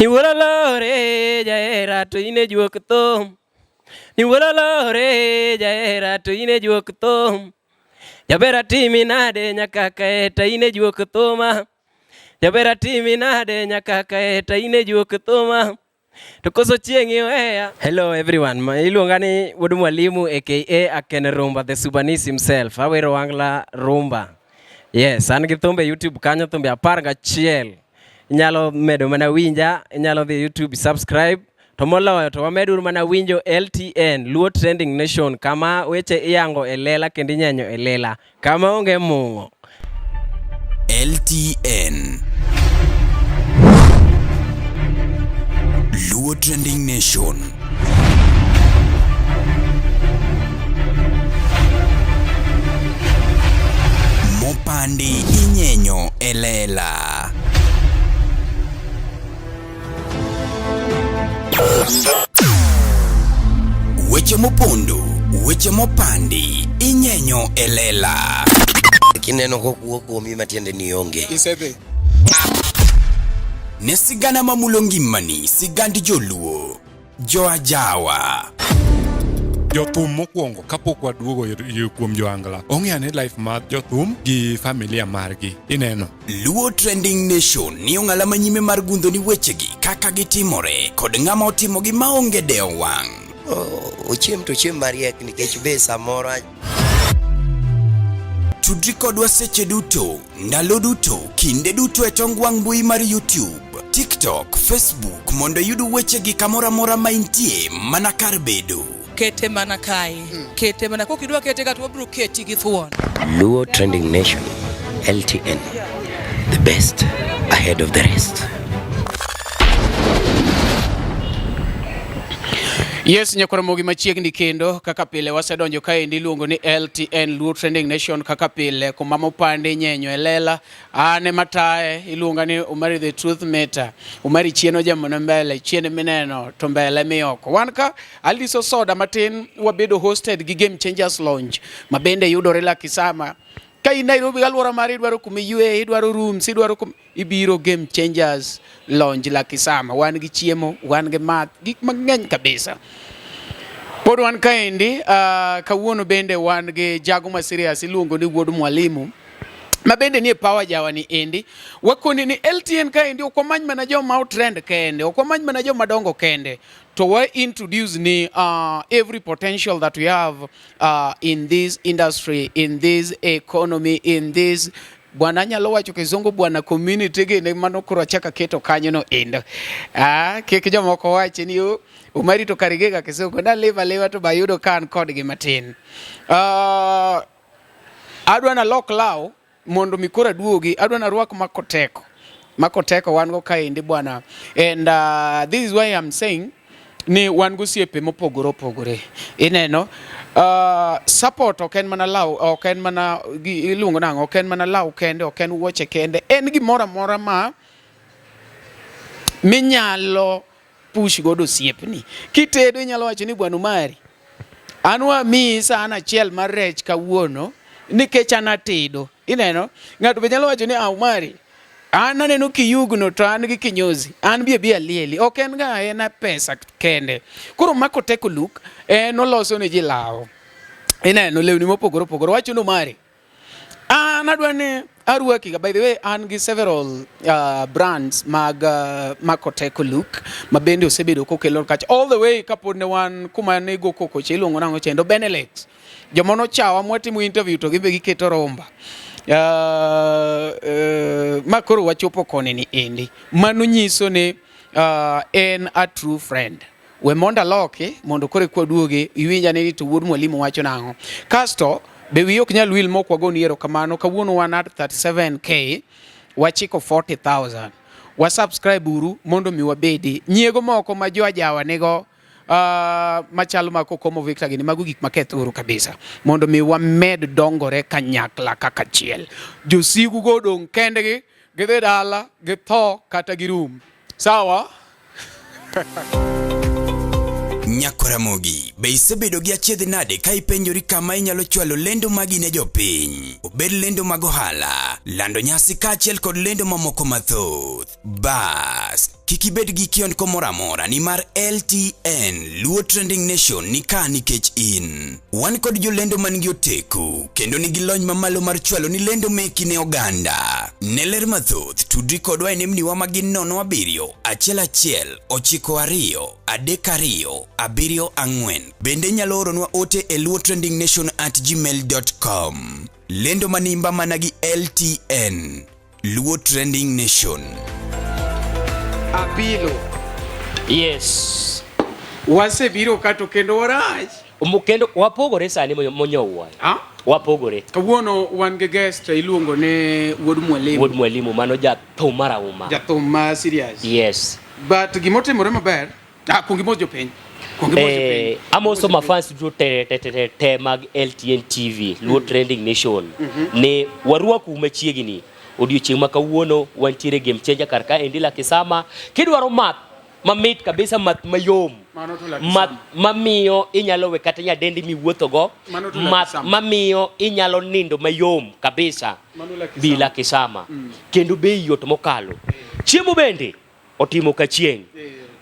Niwuoro lore jahera to in e juok thum. Niwuoro lore jahera to in e juok thum. Jaber atimi nade nyaka kae to in e juok thuma. Jaber atimi nade nyaka kae to in e juok thuma. To koso chieng' iweya. Hello everyone, ma iluonga ni Wuod Mwalimu aka Aken Rumba the Subanese himself. Awero wangla rumba. Yes, an gi thumbe YouTube kanyo thumbe 11. Inyalo medo mana winja, inyalo dhi YouTube subscribe. To moloyo to wameduru mana winjo LTN, Luo Trending Nation, kama weche iyango e lela kendo inyenyo e lela, kama onge mung'o. LTN Luo Trending Nation. Mopandi inyenyo e lela. Weche mopondo, weche mopandi, inyenyo e lela. Kineno kokuo kuomi matiende ni onge. Isedhi. Ne sigana mamulo ngimani, sigand joluo, joajawa. Jothum mokwongo kapok waduogo kuom joangla ong'e ane life mar jothum gi familia margi ineno. Luo Trending Nation ni ong'ala manyime mar gundho ni wechegi kaka gitimore kod ng'ama otimogi maonge dewo wang'. Ochiem to ochiem mariek nikech be samoro Tudri kodwa seche duto, ndalo duto, kinde duto e tong wang' mbui mar YouTube, TikTok, Facebook mondo iyud wechegi kamoro amora ma intie mana kar bedo. Kete mana kae. Kete mana kok idwa kete ka to wabiro keti gi thuon. Luo Trending Nation, LTN, the best ahead of the rest. Yes, nyakoromogi machiegni kendo kaka pile wasedonjo kaendi iluongo ni LTN Luo Trending Nation kaka pile kuma mopandi nyenyo e lela an ema taye iluonga ni Umari the Truth Meter Umari chien ojamona mbele chien mineno to mbele mioko wan ka aliso soda matin wabedo hosted gi Game Changers Lounge ma bende yudore Lakisama ka in Nairobi alwora mari idwaro kuma iyueye idwaro rooms idwaro kuma ibiro Game Changers Lounge Lakisama wan gi chiemo wan gi math gik mang'eny kabisa pod wan kaendi kawuono bende wan gi jago ma serious iluongo ni Wuod Mwalimu ma bende nie power jawa ni endi wakoni ni LTN kaendi ok wamany mana joma otrend kende ok wamany mana joma dongo kende to wa introduce ni every potential that we have in this industry in this economy in this bwana anyalo wacho kizungu bwana community gini mano koro achako aketo kanyo no endo kik jomoko wachi ni Umari to karigega kizungu naliva liva to bayudo ka an kodgi matin adwa nalok law mondo mi koro aduogi adwa narwak makoteko makoteko wan go kaendi bwana and this is why I'm saying ni wan gosiepe mopogore opogore ineno support ok en mana law ok en mana iluongo nang'o ok en mana law kende ok en wuoche kende en gimoro amora ma minyalo push godo osiepni kitedo inyalo wacho ni bwana Umari an wamiyi san achiel mar rech kawuono nikech an atedo ineno ng'ato be nyalo wacho ni ah Umari an aneno kiyugno to an gi kinyozi an bi abi alieli ok en ga en pesa kende koro mako teko look en oloso ne ji law ineno lewni mopogore opogore wacho ni Umari an adwa ni arwaki ga by the way an gi several brands mag mako teko look ma bende osebedo kokelo kacha all the way kapod ne wan kuma ne go koko cha iluongo nang'o chendo Benelux joma nochawa mwatimo interview to gimbe giketo romba ma koro wachopo koni ni endi mano nyiso ni en a true friend we mondo aloki mondo koro eka waduogi iwinj ane ni to Wuod Mwalimu wacho nang'o kasto be wiyi ok nyal wil mok wagoni erokamano kawuono wan at 37k wachiko 40,000 wa subscribe uru mondo mi wabedi nyiego moko ma jo ajawa nigo machalo ma Kokomo Victor gini mago gik maketho uru kabisa mondo mi wamed dongore kanyakla kaka achiel josigu go odong' kendgi gidhi dala githo kata girum sawa. Nyakoramogi, be isebedo gi achiedh nade ka ipenjori kama inyalo chwalo lendo magi ne jopiny? Obed lendo mag ohala, lando nyasi kaachiel kod lendo mamoko mathoth. Bas, Kik ibed gi kiondko moro amora nimar LTN Luo Trending Nation ni ka nikech in. Wan kod jolendo man gi oteku kendo nigi lony mamalo mar chwalo ni lendo meki ne oganda. Ne ler mathoth tudri kodwa e nembniwa ma gin 07 11 92 32 74. Bende inyalo oronwa ote e luotrendingnation@gmail.com. Lendo manimba mana gi LTN. Luo Trending Nation. Apilo. Yes. Wasebiro ka to kendo warach. Kendo wapogore sani monyowuoyo. Ha? Wapogore. Kawuono wan gi guest iluongo ni Wuod Mwalimu. Wuod Mwalimu mano jathum marahuma. Jathum ma serious. Yes. But gimotimore maber, ah, kuong imos jopiny. Kuong imos jopiny. Eh, amoso mafans duto te, te, te, te, te mag LTN TV, Luo Trending Nation. Ne warwaku machiegni. Odiochieng' ma kawuono wantiere Game Changer kar ka endi Lakisama. Kidwaro math mamit kabisa, math mayom. Mano to Lakisama. Math mamiyo inyalo we kata nyadendi miwuothogo. Mano to Math Lakisama. mamiyo inyalo nindo mayom kabisa. Mano Lakisama. Bi Lakisama. Kendo bei yot mokalo. Chiemo bende otimo kachieng'.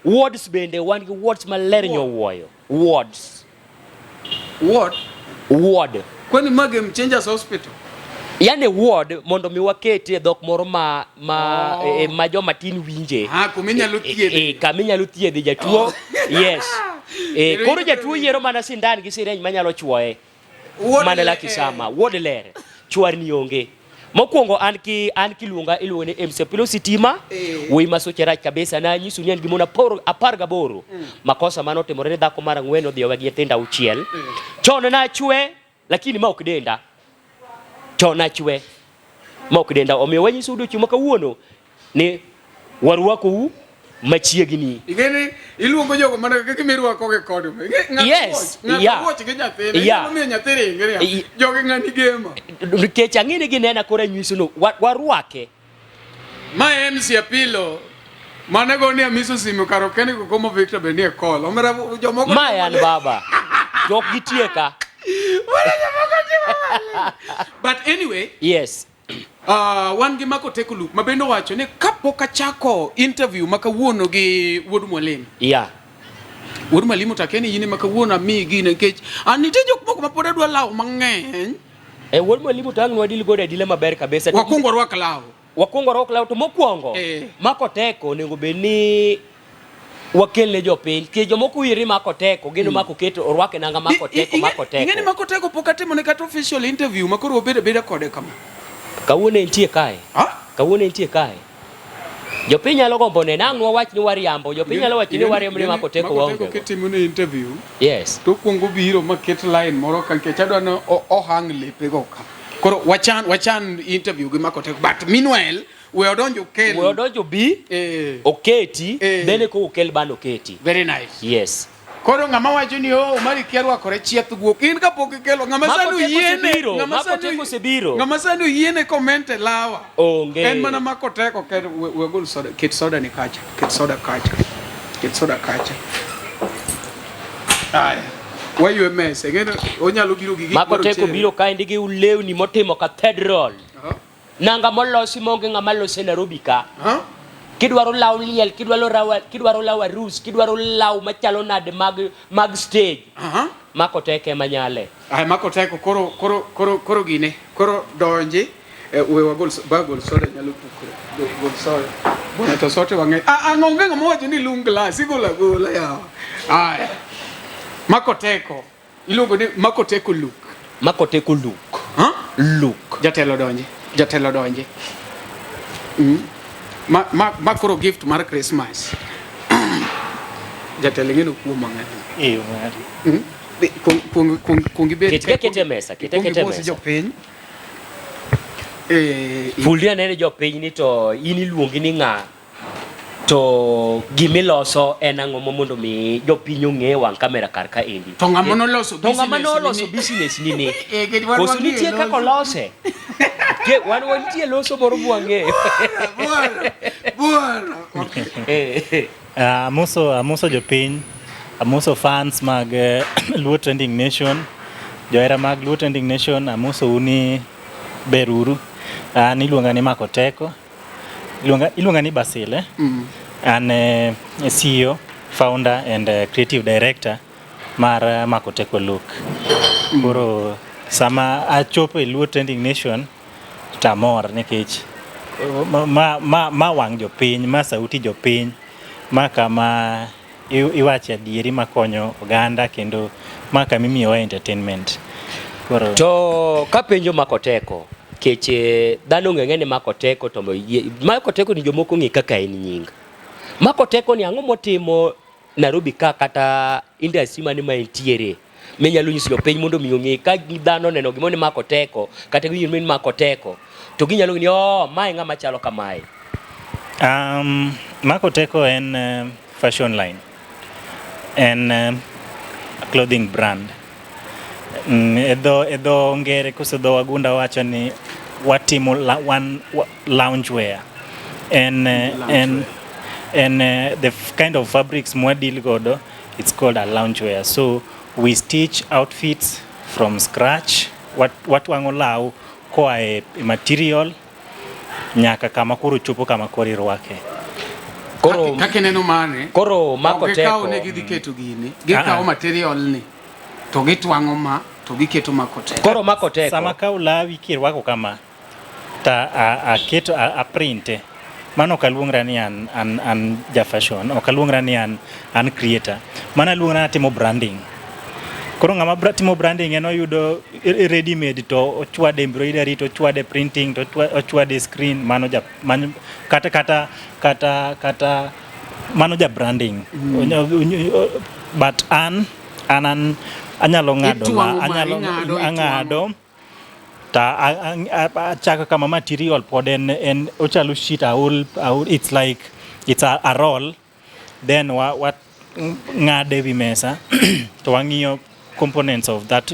Wards bende wan gi wards maler nyowuoyo. Wards. Ward. Ward. Kwani ma Game Changers Hospital? Yani ward mondo mi wakete e dhok moro ma ma Oh. e, ma joma tin winje. Ah, kuma inyalo thiedhe. E, kama inyalo thiedhe jatuo. Yes. E, Kendo koro inyalo jatuo yiero mana sindan gi sireny manyalo chuoye. Ward Mana le- Lakisama, ward ler. Chwarni onge. Mokwongo an ki an kiluonga iluongo ni MC Apilo Sitima. Eh. Wuoyi ma soche rach kabisa na anyiso ni an gi mon apor, 18. Makosa mane otimore ni dhako mar ang'wen odhi owe gi nyithindo auchiel. Chon nachwe lakini ma ok denda. Chon nachwe ma ok denda. Omiyo wanyiso odiochieng' ma kawuono ni warwakou machiegni. Ing'eni iluongo jogo mana kaka mirwako gi kod. Ng'ato Yes, wuoch, ng'ato yeah. wuoch gi nyathine. Yeah. Inyalo miyo nyathi ringi niya. Jogi ng'ani gemo. Nikech ang'e ni ginena koro anyiso ni warwake. Ma MC Apilo. Mane go ni amiso simu kar okeni go komo Victor be nie call. Omera jomoko Mae an baba. To ok gitieka. But anyway, Yes. Wan gi Mako Teko Luke ma bende owacho ni kapok achako interview ma kawuono gi Wuod Mwalimu. Yeah. Wuod Mwalimu to akia ni in ema kawuono amiyi gino nikech an nitie jok moko ma pod adwa lawo mang'eny. Eh, Wuod Mwalimu to ang' nwadil godo adila maber kabisa. Wakwong warwak law. Wakwong warwak law to mokwongo Eh. Mako Teko onego bed ni wakel ne jopiny. Nikech jomoko winjo ni Mako Teko, geno Mako Keto orwake nanga Mako Teko, Mako Ing'e ni Teko. Mako Teko pok atimone kata official interview ma koro wabedo abeda kode kama. Kawuono entie kae. Ah? Kawuono entie kae. Jopiny nyalo gombo nene, ang' wawach ni wariambo. Jopiny nyalo wacho ni wariambo ni Mako Teko Mako waonge Teko go. kitimone interview Yes. to okuongo biro ma ket line moro ka nikech adwa ni ohang lepego ka. Koro wachan wachan interview gi Mako Teko but meanwhile we odonj okel. We odonj obi, Eh. oketi, Eh. then eko okel ban oketi. Very nice. Yes. Koro ng'ama wacho ni oh Omari kia rwakore chieth guok in kapok ikelo ng'ama Mako sani Teko oyiene osebiro, ng'ama Mako sani Teko osebiro. ng'ama sani oyiene comment e lawa. Onge. En mana Mako Teko ker we, we gol soda ket soda ni kacha ket soda kacha ket soda kacha. Aya. Waywe mesa ing'e onyalo biro gi gik Mako moro Teko chere. biro kaendi gi lewni motimo cathedral. Aha. Nanga molosi maonge ng'ama lose Nairobi ka. Aha. Kidwaro law liel, kidwaro law, kidwaro law arus, kidwaro law machalo nade mag, mag stage. Aha. Mako Teko ema nyale. Aya Mako Teko koro koro koro koro gine koro donji eh, we wagol ba gol soda nyalo pukre gol, gol soda bwana to sote wang'e ah ah onge ng'ama wacho ni lung glass igolo agola yawa aya Mako Teko iluongo ni Mako Teko look Mako Teko look. huh? Look. Jatelo donji jatelo donji Ma, ma, ma koro gift mar Christmas jatelo ing'e nokuo mang'eny Eh, Omari. Kuong ibed Ket kete e mesa, ket kuong kete e imos mesa. jopiny Eh, Fulni ane ne jopiny ni to in iluongi ni ng'a to gimiloso en ang'o ma mondo mi jopiny ong'e e wang' kamera kar ka endi. To ng'ama noloso To ng'ama business noloso ni ni. business ni ni. Eh, kech wan Koso wang'eyo nitie loso. kaka olose. Ke wan wantie loso moro mwang'eyo. Bwana, bwana. Okay. Eh, eh. Ah, amoso amoso jopiny, amoso fans mag eh, Luo Trending Nation, johera mag Luo Trending Nation, amosou ni beruru. An iluonga ni Mako Teko. Iluonga, iluonga ni Basil eh? An CEO, founder and creative director mar Makoteko Look. Koro sama achopo e Luo Trending Nation to amor nikech ma wang' jopiny, ma sauti jopiny, ma kama iwache adieri makonyo oganda kendo ma kama imiyowa entertainment. Koro To kapenjo Makoteko, kech dhano ong'e ni Makoteko to Makoteko ni jomoko ong'e kaka en nying. Makoteko ni ang'o motimo Nairobi ka kata industry mane ma entiere minyalo nyiso jopiny mondo mi ong'e ka dhano oneno gimoro ni Makoteko kata giwinjo ni Makoteko to ginyalo ng'eyo ni oh, mae ng'ama chalo kamae. Makoteko en fashion line. En clothing brand. E dho ngere koso dho wagunda wacho ni watimo loungewear. En the kind of fabrics mwa deal godo, it's called a loungewear. So we stitch outfits from scratch. Watwang'o law koa e material nyaka kama koro chopo kama koro irwake. Koro Kaka ineno mane koro ok gikawo Makoteko ne gidhi keto gini, gikawo Ah. material ni to gitwang'o ma to giketo Makoteko. Koro Makoteko Sama kaw lawi kirwako kama ta aketo aprinte mano ok aluongra ni an ja fashion, ok aluongra ni an creator, mano aluongra ni atimo branding. Koro ng'ama timo branding en oyudo ready made to ochwade embroidery to ochwade printing to ochwade screen mano ja mano, kata mano ja branding. But an anyalo ng'ado Itwang'o ma, anyalo ing'ado, ang'ado ta achako kama material pod en ochalo sheet aul, it's like it's a roll, then wa ng'ade wi mesa to wang'iyo components of that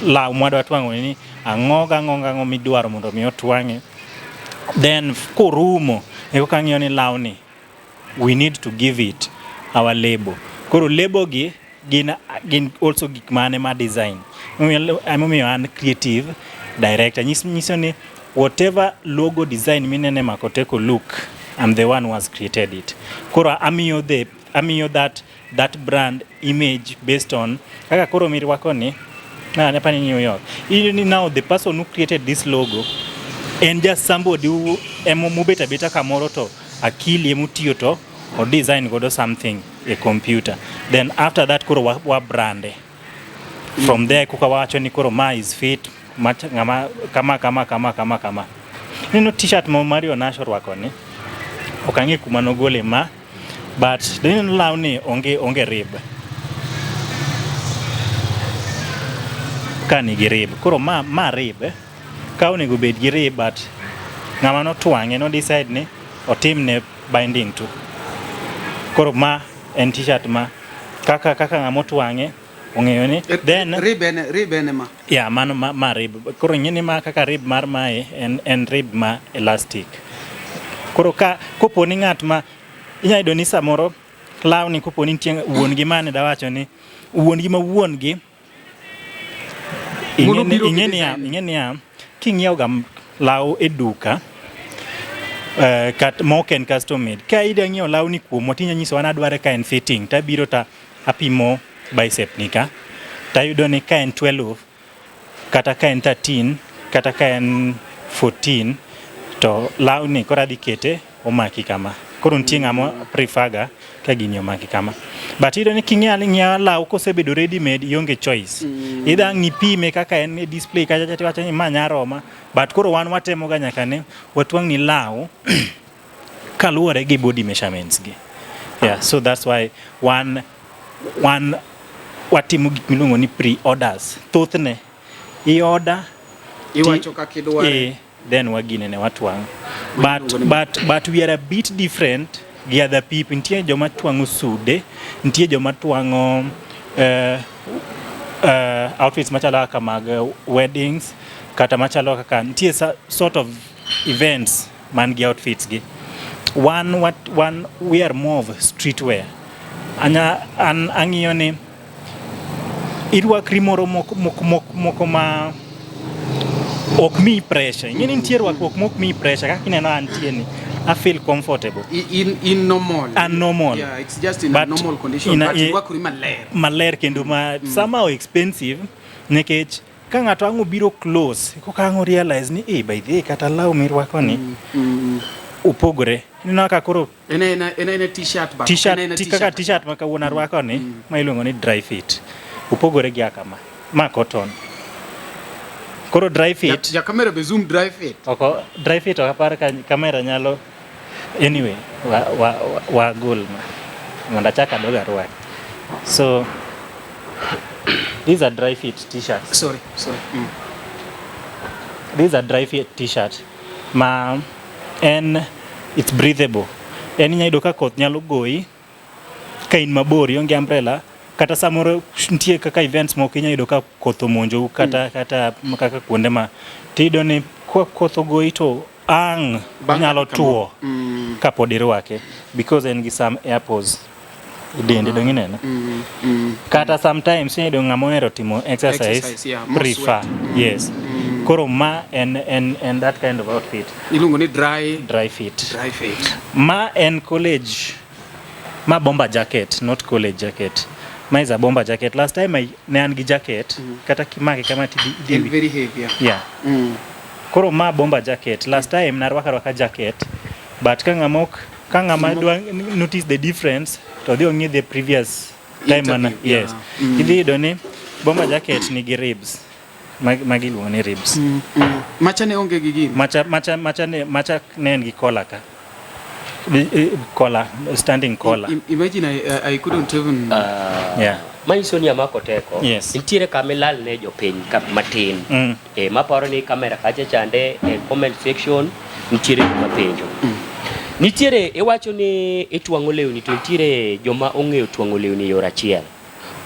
law mwadwa twang'o ni ang'o gang'o gang'o midwaro mondo mi otwang'e. Then korumo e koka ang'iyo ni lawni we need to give it our label. Koro label gi gin also gik mane ma design. Emomiyo an creative director. Nyiso ni whatever logo design minene Makoteko Look, I'm the one who has created it. Koro amiyo that brand image based on kaka koro mirwako ni na apani New York. Iyudo ni now the person who created this logo en just somebody who emo mobet abeta kamoro to akili emotiyo to o design godo something e computer. Then after that koro wa brande. From there koka wacho ni koro ma is fit ng'ama kama kama kama kama kama. Neno t-shirt ma Mario Nash orwako ni ok ang'e kuma nogole ma, but ineno lawni onge rib ka nigi rib. Koro ma rib ka onego bed gi rib, but ng'ama notwang'e no decide ni otimne binding to. Koro ma en t-shirt ma kaka ng'ama otwang'e ong'eyo ni then Rib en ma. Ya mano ma rib. Koro ing'e ni ma kaka rib mar mae en rib ma elastic. Koro ka kopo ni ng'at ma inyalo yudo ni samoro lawni kopo ni nitie wuon gi mane dawacho ni wuon gi ma wuon gi Mondo biro gi ing'e niya design. Ing'e niya king'iewo ga law e duka kat mok en custom made, ka idwa ng'iewo lawni kuomwa tinya nyisowa ni adware ka en fitting tabiro ta apimo bicep ni ka tayudo ni ka en 12 kata ka en 13 kata ka en 14 to lawni koro adhi kete omaki kama. Koro nitie ng'ama prefer ga ka gini omaki kama, but iyudo ni king'iewo ng'iewa law kosebedo ready made ionge choice. Either ang' ipime kaka en e display kacha cha tiwacho ni ma nya roma, but koro wan watemo ga nyaka ne watwang' ni law kaluwore gi body measurements gi. Yeah, so that's why wan watimo gik miluongo ni pre-orders. Thothne i order Iwacho kaka idware. Then waginene watwang'o, but we are a bit different gi other people. Nitie joma twang'o sude, nitie joma twang'o outfits machalo kaka mag weddings kata machalo kaka nitie sort of events man gi outfits gi. Wan what one we are more of streetwear. Anya an ang'iyo ni irwakri moro moko ma ok miyi pressure. Ing'e ni nitie rwakruok mok miyi pressure kaka ineno antie ni. I feel comfortable. In normal. An normal. Yeah, it's just in But a normal condition. in a- But irwakori maler. Maler kendo ma somehow expensive nikech ka ng'ato ang' obiro close koka ang' realize ni eh, by the way, kata law mirwako ni opogore. Ineno ka koro En t-shirt but t-shirt en aena kaka t-shirt ma kawuono arwako ni ma iluongo ni dry fit opogore gi kama ma cotton. Koro dry fit Ja camera be zoom dry fit. Oko dry fit ok apar ka kamera nyalo, anyway wa gol ma mondo achak adog arwak. So these are dry fit t-shirts. Sorry, sorry. These are dry fit t-shirt ma en it's breathable. En inya yudo ka koth nyalo goyi ka in mabor, ionge umbrella, kata samoro nitie kaka events moko inya yudo ka koth omonjou kata kaka kuonde ma tiyudo ni ka koth ogoyi to ang' Bang' onyalo kama- tuo kapod irwake because en gi some air pores e dende dong ineno. Kata sometimes inya yudo ng'ama ohero timo exercise, Exercise, yeah, more prefer sweat. Yes, koro ma en that kind of outfit. Iluongo ni dry Dry fit. Dry fit. Ma en college, ma bomber jacket, not college jacket. Ma is a bomber jacket. Last time I, ne an gi jacket kata kimake kama tidhi En very heavy. Yeah. Yeah. Koro ma bomber jacket. Last time narwako arwaka jacket, but ka ng'ama ok ka ng'ama dwa notice the difference to dhi ong'i the previous time mana Interview, yes, idhi yudo ni bomber jacket nigi ribs. Magi iluongo ni ribs. Macha ne onge gi gini. Macha ne en gi collar ka. Collar, standing collar. Imagine I couldn't even Manyiso ni amako teko. Yes. Nitiere kama ilal ne jopiny ka matin. Maparo ni kamera kacha chande e comment section nitiere joma penjo. Nitiere iwacho ni itwang'o lewni to nitiere joma ong'eyo twang'o lewni e yor achiel.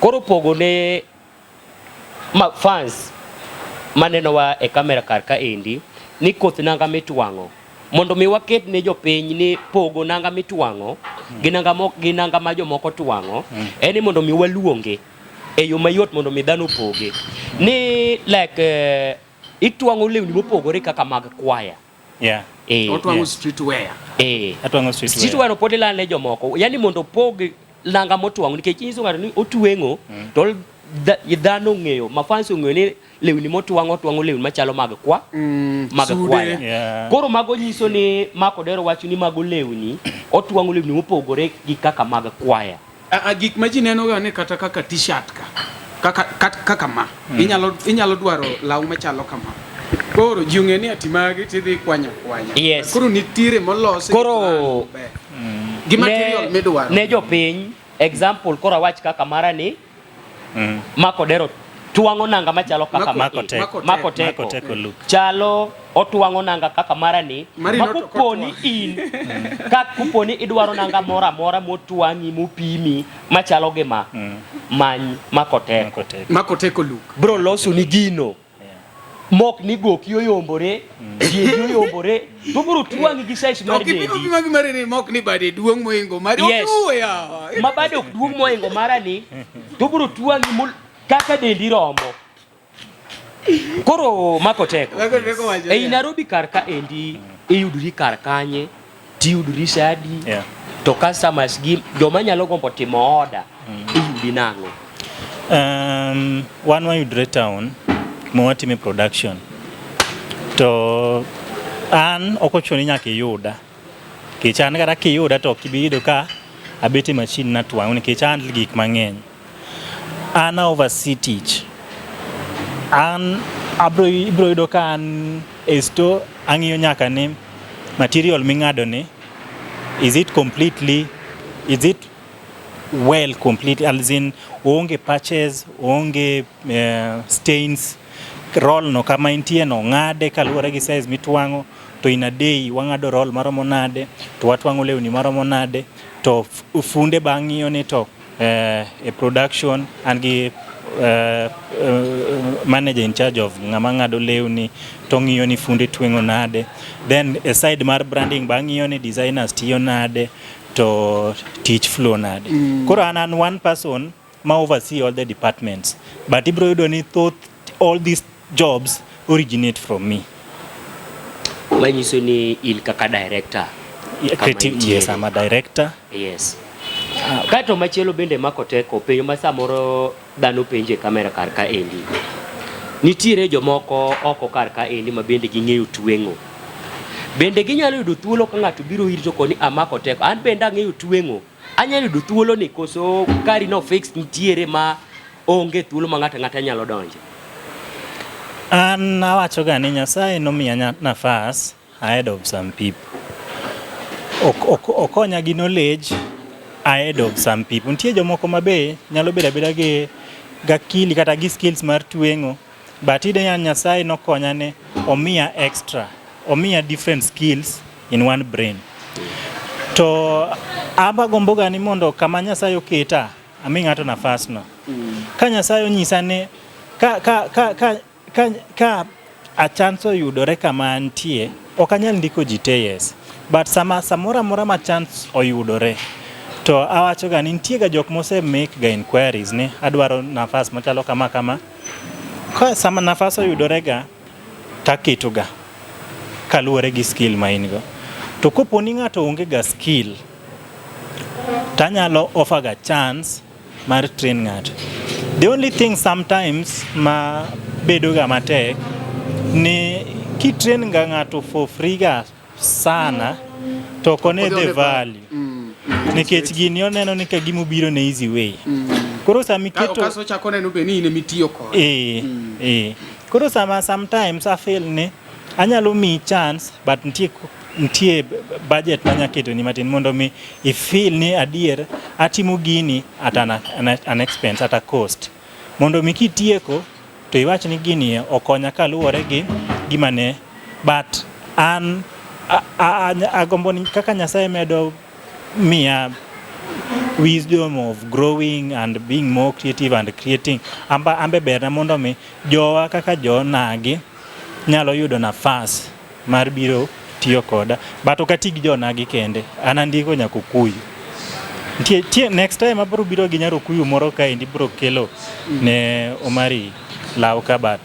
Koro pogo ne ma fans manenowa e kamera kar ka endi ni koth nanga mitwang'o mondo mi waket ne jopiny ni pogo nanga mitwang'o gi nanga mok gi nanga ma jomoko twang'o en ni mondo mi waluonge e yo mayot mondo mi dhano opoge ni like itwang'o lewni mopogore kaka mag kwaya. Otwang'o streetwear. Atwang'o streetwear. Streetwear no pod ilal ne jomoko, yani mondo opog nanga motwang'o nikech inyiso ng'ato ni otweng'o to dhano ong'eyo ma fans ong'eyo ni lewni motwang'o otwang'o lewni machalo mag kwa mag sude. kwaya. Koro mago nyiso ni Mark Odero wacho ni mago lewni otwang'o lewni mopogore gi kaka mag kwaya. A gik ma ji neno ga ni kata kaka t-shirt ka kaka ma inyalo dwaro law machalo kama. Koro ji ong'e ni ati magi tidhi kwanyo kwanya. Koro nitiere molosi gi Koro brand maber. Gi material midwaro. Ne jopiny example koro awach kaka mara ni Mark Odero twang'o nanga machalo kaka Mako Teko. Mako Teko. Mako Teko look. Chalo otwang'o nanga kaka mara ni Mari ma not ok koponi otwang'. in ka koponi idwaro nanga moro amora motwang'i mopimi machalo gi ma many Mako Teko. Mako Teko. Mako Teko look. Bro loso ni gino mok ni goki oyombore, tiendi oyombore, to bro twang'i gi size mar Ok ibi dendi. opima gi mari ni mok ni bade duong' moingo mari. Yes. Otuo yawa. Ma bade ok duong' moingo mara ni to bro twang'i kaka dendi romo. Koro Mako Teko. Mako Teko wacho Ei niya. Nairobi kar ka endi iyudori kar kanye, tiyudori sadi, to customers gi joma nyalo gombo timo order iyudi nang'o? Wan wayudre town kuma watime production. To an ok ochuno ni nyaka iyuda. Nikech an kata kiyuda to ok ibi yudo ka abet e machine natwang'o nikech an gik mang'eny. An a oversee tich. An abro ibro yudo ka an e store ang'iyo nyaka ni material ming'ado ni is it completely, is it well complete, as in oonge patches, onge stains, roll no kama entie no ng'ade kaluwore gi size mitwang'o, to in a day wang'ado roll maromo nade, to watwang'o lewni maromo nade, to funde bang' ng'iyo ni to e production an gi manager in charge of ng'ama ng'ado lewni to ng'iyo ni funde tweng'o nade, then e side mar branding bang' ng'iyo ni designers tiyo nade to tich flow nade. Koro an one person ma oversee all the departments, but ibro yudo ni thoth all these jobs originate from me. Manyiso ni in kaka director Creative, yes, I'm a director. Yes. Kaeto machielo bende mako teko penjo ma samoro dhano penjo e kamera kar ka endi. Nitiere jomoko oko kar ka endi ma bende ging'eyo tweng'o. Bende ginyalo yudo thuolo ka ng'ato biro iri to koni amako teko. An bende ang'eyo tweng'o. Anyalo yudo thuolo ni koso kari no fix nitiere ma onge thuolo ma ng'ato ang'ata nyalo donje. An awacho ga ni Nyasaye nomiya nafas ahead of some people. Okonya gi knowledge ahead of some people. Nitie jomoko ma be nyalo bedo abeda gi gakili kata gi skills mar tweng'o, but iyudo ni Nyasaye nokonya ne omiya extra, omiya different skills in one brain. To aba gombo ga ni mondo kama Nyasaye oketa, ami ng'ato nafas no. Ka Nyasaye onyisa ni ka a chance oyudore kama antie, ok anyal ndiko ji te yes. But sama samoro amora ma chance oyudore, to awacho ga ni nitie ga jok mose make ga inquiries ni adwaro nafas machalo kama kama. Ka sama nafas oyudore ga, taketo ga kaluwore gi skill ma in go. To kopo ni ng'ato onge ga skill, tanyalo offer ga chance mar train ng'ato. The only thing sometimes ma bedo ga matek ni kitrain ga ng'ato for free ga sana to ok one the value. Nikech gini oneno ni ka gima obiro ne easy way. Koro sama iketo Kaso chako neno be ni in emitiyo kode. Eh. Koro sama sometimes I feel ni anyalo miyi chance but nitie budget manya ketoni matin mondo mi i feel ni adier atimo gini at an expense at a cost. Mondo mi kitieko to iwach ni gini okonya kaluwore gi gima ne but an agombo ni kaka Nyasaye medo miya wisdom of growing and being more creative and creating amba ambe berna mondo mi jowa kaka jonagi nyalo yudo nafas mar biro tiyo koda but ok ati gi jonagi kende an andiko nyaka okuyu nitie next time abiro biro gi nyar okuyu moro kaendi biro kelo ne Omari law ka but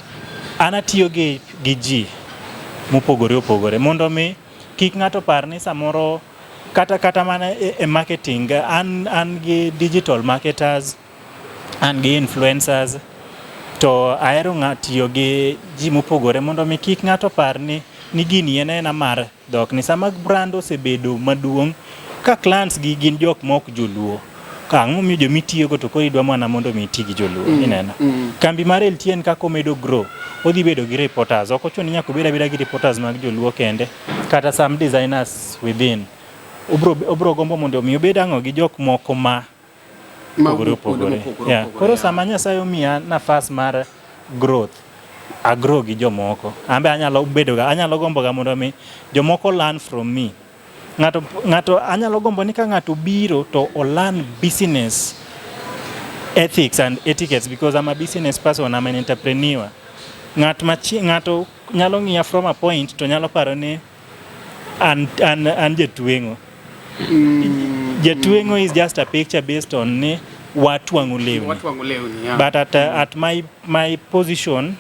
an atiyo gi ji mopogore opogore mondo mi kik ng'ato par ni samoro kata mana e marketing an gi digital marketers an gi influencers to ahero tiyo gi ji mopogore mondo mi kik ng'ato par ni gini en aena mar dhok ni sama brand osebedo maduong' ka clients gi gin jok ma ok joluo ka ang'o momiyo jomitiyogo to koro idwa mana mondo mi iti gi joluo ineno kambi mar LTN kaka omedo grow odhi bedo gi reporters ok ochuno ni nyaka obed abeda gi reporters mag joluo kende kata some designers within obro gombo mondo mi obed ang'o gi jok moko ma opogore opogore. Yeah. Koro sama Nyasaye omiya nafas mar growth, agrow gi jomoko. An be anyalo bedo ga, anyalo gombo ga mondo mi jomoko learn from me. Ng'ato anyalo gombo ni ka ng'ato biro to o learn business ethics and etiquettes because I'm a business person, I'm an entrepreneur. Ng'ato nyalo ng'iya from a point to nyalo paro ni an jatweng'o. Jatweng'o is just a picture based on ni watwang'o lewni. Watwang'o lewni, yeah. But at my position,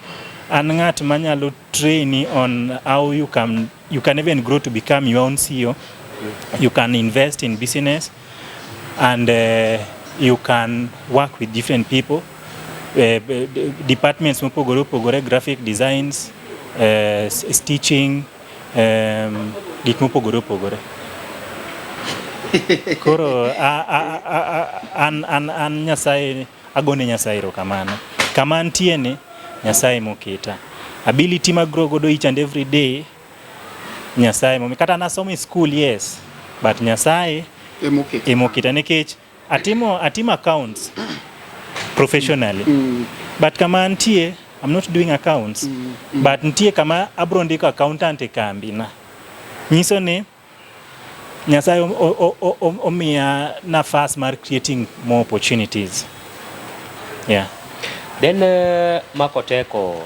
an ng'at manyalo train on how you can even grow to become your own CEO. You can invest in business and you can work with different people. Departments mopogore opogore, graphic designs, stitching, gik mopogore opogore. Koro an Nyasaye agone Nyasaye erokamano. Kama antie ni Nyasaye moketa. Ability ma grow godo each and every day Nyasaye momi. Kata nasomo e school yes, but Nyasaye Emoketa. emoketa nikech atimo accounts professionally. But kama antie I'm not doing accounts. But nitie kama abro ndiko accountant e kambi na. Nyiso ni Nyasaye omiya nafas mar creating more opportunities. Yeah. Then Mako Teko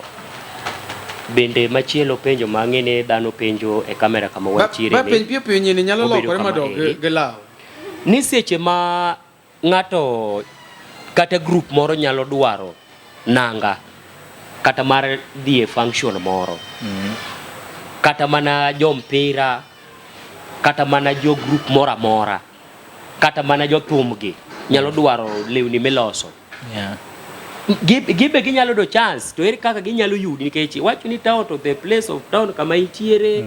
bende machielo penjo ma ang'e ni dhano penjo e kamera kama wantiere Ba ni penj piyo piyo nyini nyalo obedo lokore kama madog eri. gi law. Ni seche ma ng'ato kata group moro nyalo dwaro nanga kata mar dhi e function moro kata mana jompira. Kata mana jo group moro amora, kata mana jothum gi nyalo dwaro lewni miloso. Gibe ginyalo yudo chance to ere kaka ginyalo yudi nikech iwacho ni town to the place of town kama intiere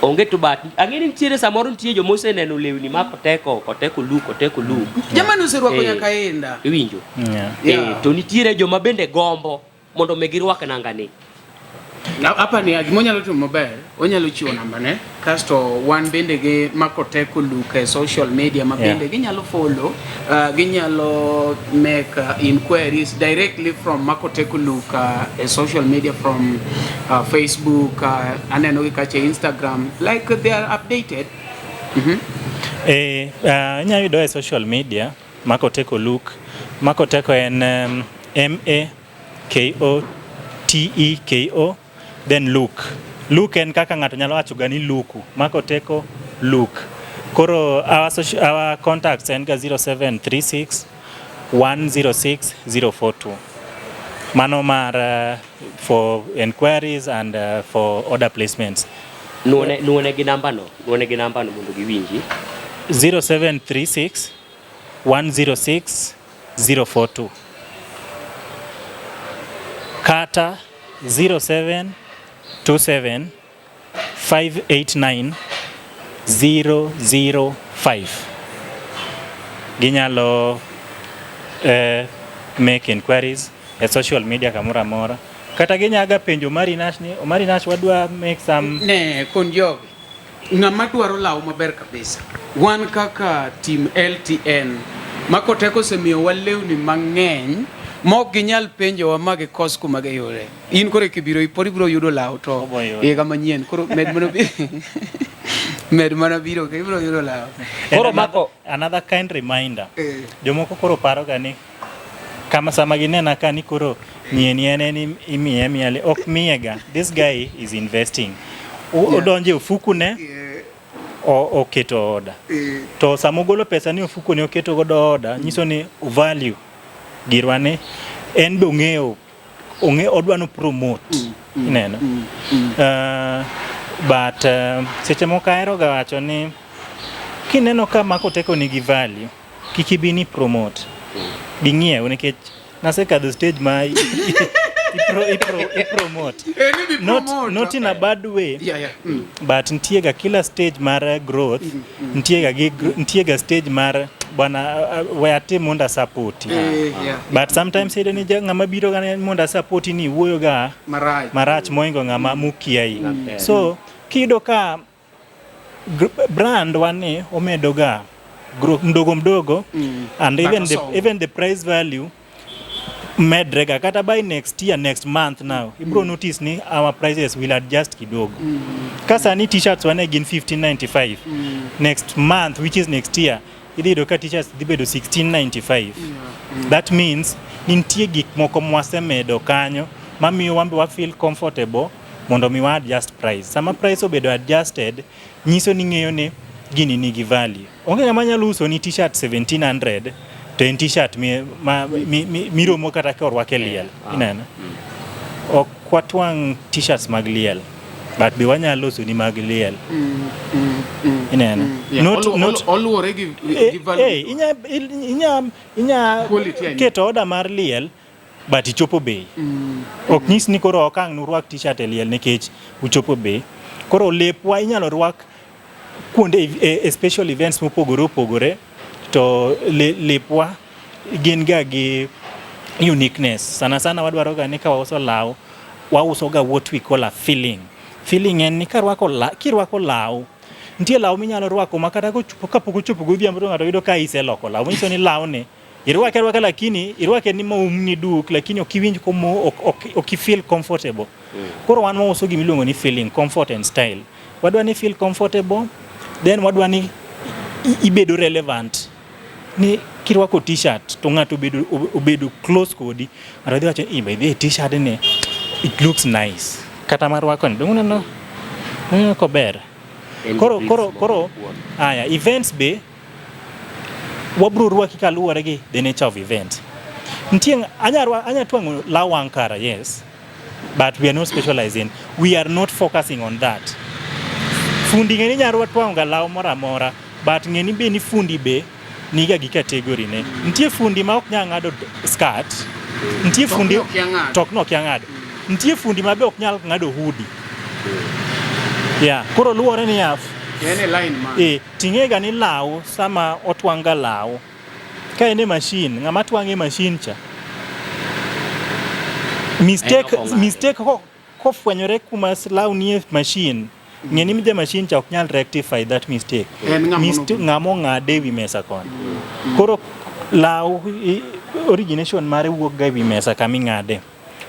onge to but ang'e ni nitiere samoro nitie joma oseneno lewni ma koteko koteko look koteko look Jamani oserwako Eh. nyaka inda. Iwinjo? Yeah. Eh, to nitiere joma bende gombo mondo mi girwak nangani. Hapa ni gima onyalo timo maber, onyalo chiwo namba ne, kasto wan bende gi Makoteko Look e social media ma bende ginyalo follow, ginyalo make inquiries directly from Makoteko Look e social media from Facebook, aneno gi kacha e Instagram, like they are updated. Eh, inyalo yudo e social media Makoteko Look. Makoteko en M A K O T E K O then look. Look en kaka ng'ato nyalo wacho ga ni luku. Makoteko Look. Koro our, social, our contacts en ga 0736 106 042. Mano mar for inquiries and for order placements. Nuone nuone gi namba no, nuone gi namba no mondo giwinji. 0736 106 042 kata 0727 589 005. Ginyalo make inquiries e social media kamoro amora kata ginyaga penjo Omari Nash ni Omari Nash wadwa make some Ne, kon jogi. Ng'ama dwaro law maber kabisa. Wan kaka team LTN, Makoteko osemiyowa lewni mang'eny mok ginyal penjowa ma gikos kuma giyude. In koro kibiro pod ibiro yudo law to Obo yudo. higa manyien koro med mana biro med mana biro ka ibiro yudo law. And Koro mako- another kind reminder. Eh. Jomoko koro paro ga ni kama sama ginena ka ni koro nyieni en en imiye miye ok miye ga. This guy is investing. Odonje ofuku ne oketo order. To sama ogolo pesa ni ofuku ne oketo godo order nyiso ni value girwa ni en be ong'eyo ong'e odwa no promote ineno. But seche moko ahero ga wacho ni kineno ka Makoteko nigi value kik ibi ni promote bi ng'iew nikech nasekadho stage ma i promote Eh, ni bi not, promote. not in a bad way but nitie ga kila stage mar growth nitie ga gi nitie ga stage mar bwana we atim mondo asapoti but sometimes iyudo ni ng'ama biro ga mondo asapoti ni wuoyo ga Marach. Marach moingo ng'ama mukiai so kiyudo ka brand wani omedo ga growth mdogo mdogo and But even the, also- even the price value medre ga kata by next year, next month now ibro notice ni our prices will adjust kidogo. Ka sani t-shirts wane gin 1595, next month, which is next year, idhi yudo ka t-shirts dhi bedo 1695. That means ni nitie gik moko mwasemedo kanyo mamiyo wan be wa feel comfortable mondo mi wa adjust price. Sama price obedo adjusted nyiso ni ng'eyo ni gini nigi value. Onge ng'ama nyalo uso ni t-shirt 1700 to en t-shirt miromo kata ka orwake liel. Ineno ok watwang' t-shirts mag liel but be wanyalo loso ni mag liel. Ineno? Yeah. Not, not, Oluwore gi value. Eh, inya Quality, I mean. keto order mar liel but ichopo bei. Ok nyis ni koro ok ang' nurwak t-shirt e liel nikech uchopo bei. Koro lepwa inyalo rwak kuonde e special events mopogore opogore to lepwa gin ga gi uniqueness. Sana sana wadwaro ga ni ka wauso law wauso ga what we call a feeling. Feeling en ni kirwako law nitie law minyalo rwako ma kata kochopo kapok ochopo godhiambo to ng'ato yudo ka iseloko law manyiso ni lawni irwake arwaka lakini irwake ni moumni duk lakini ok iwinj komo ok i feel comfortable. Koro wan wauso gimiluongo ni feeling, comfort and style. Wadwa ni feel comfortable then wadwa ni ibedo relevant ni kirwako t-shirt to ng'ato obedo close kodi ng'ato dhi wacho "Eh, by the way t-shirt ni it looks nice kata marwako ni dong uneno uneno kober." En Koro gi koro bricks koro moko kuom. aya events be wabro rwaki kaluwore gi the nature of event. Nitie anya twang'o law Ankara, yes, but we are not specializing, we are not focusing on that. Fundi ng'e ni nyalo twang'o ga law moro amora, but ng'e ni be ni fundi be niga gi category ne. Nitie fundi ma ok nyal ng'ado skirt, nitie To fundi ok okia ng'ado. to ok nokia ng'ado. Nitie fundi ma be ok nyal ng'ado hoodie. Yeah, koro luwore ni ya En e line ma. eh, ting'ega ni law sama otwang' ga law ka en e machine, ng'ama twang'e e machine cha mistake, En ok ong'ado. mistake ko kofwenyore kuma law nie machine, ng'e ni ja machine cha ok nyal rectify that mistake. En ng'ama onego- ng'ama ong'ade e wi mesa koni. Koro law origination mare wuok ga e wi mesa kama ing'ade.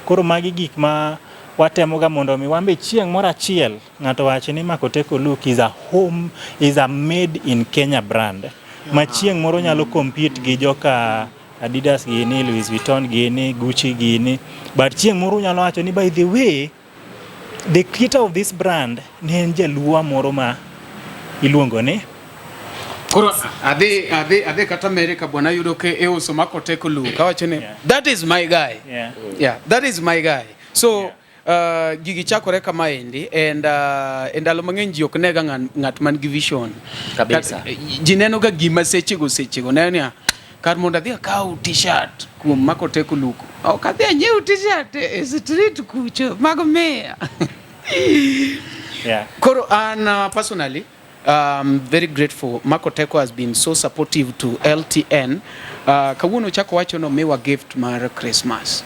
Koro magi gik ma watemoga mondo mi wan be chieng' moro achiel ng'ato wach ni Makoteko Look is a home is a made in Kenya brand ma chieng' moro nyalo compete gi joka Adidas gini, Louis Vuitton gini, Gucci gini, but chieng' moro unyalo wacho ni by the way the creator of this brand ne en jaluo moro ma iluongo ni Koro adhi adhi adhi kata America bwana yudo ke iuso Makoteko Look. Awacho ni Yeah. that is my guy. yeah. Yeah, that is my guy. So Yeah. Gigi chakore kamaendi and e ndalo mang'eny ji ok nega ng'at man gi vision. Kabisa. Ji neno ga gima sechego sechego neno niya kar mondo adhi akaw t-shirt kuom Makoteko Look. Ok adhi anyiew t-shirt e street kucho mag miya. Yeah. Koro an personally very grateful. Makoteko has been so supportive to LTN. Kawuono chako wacho no miwa gift mar Christmas.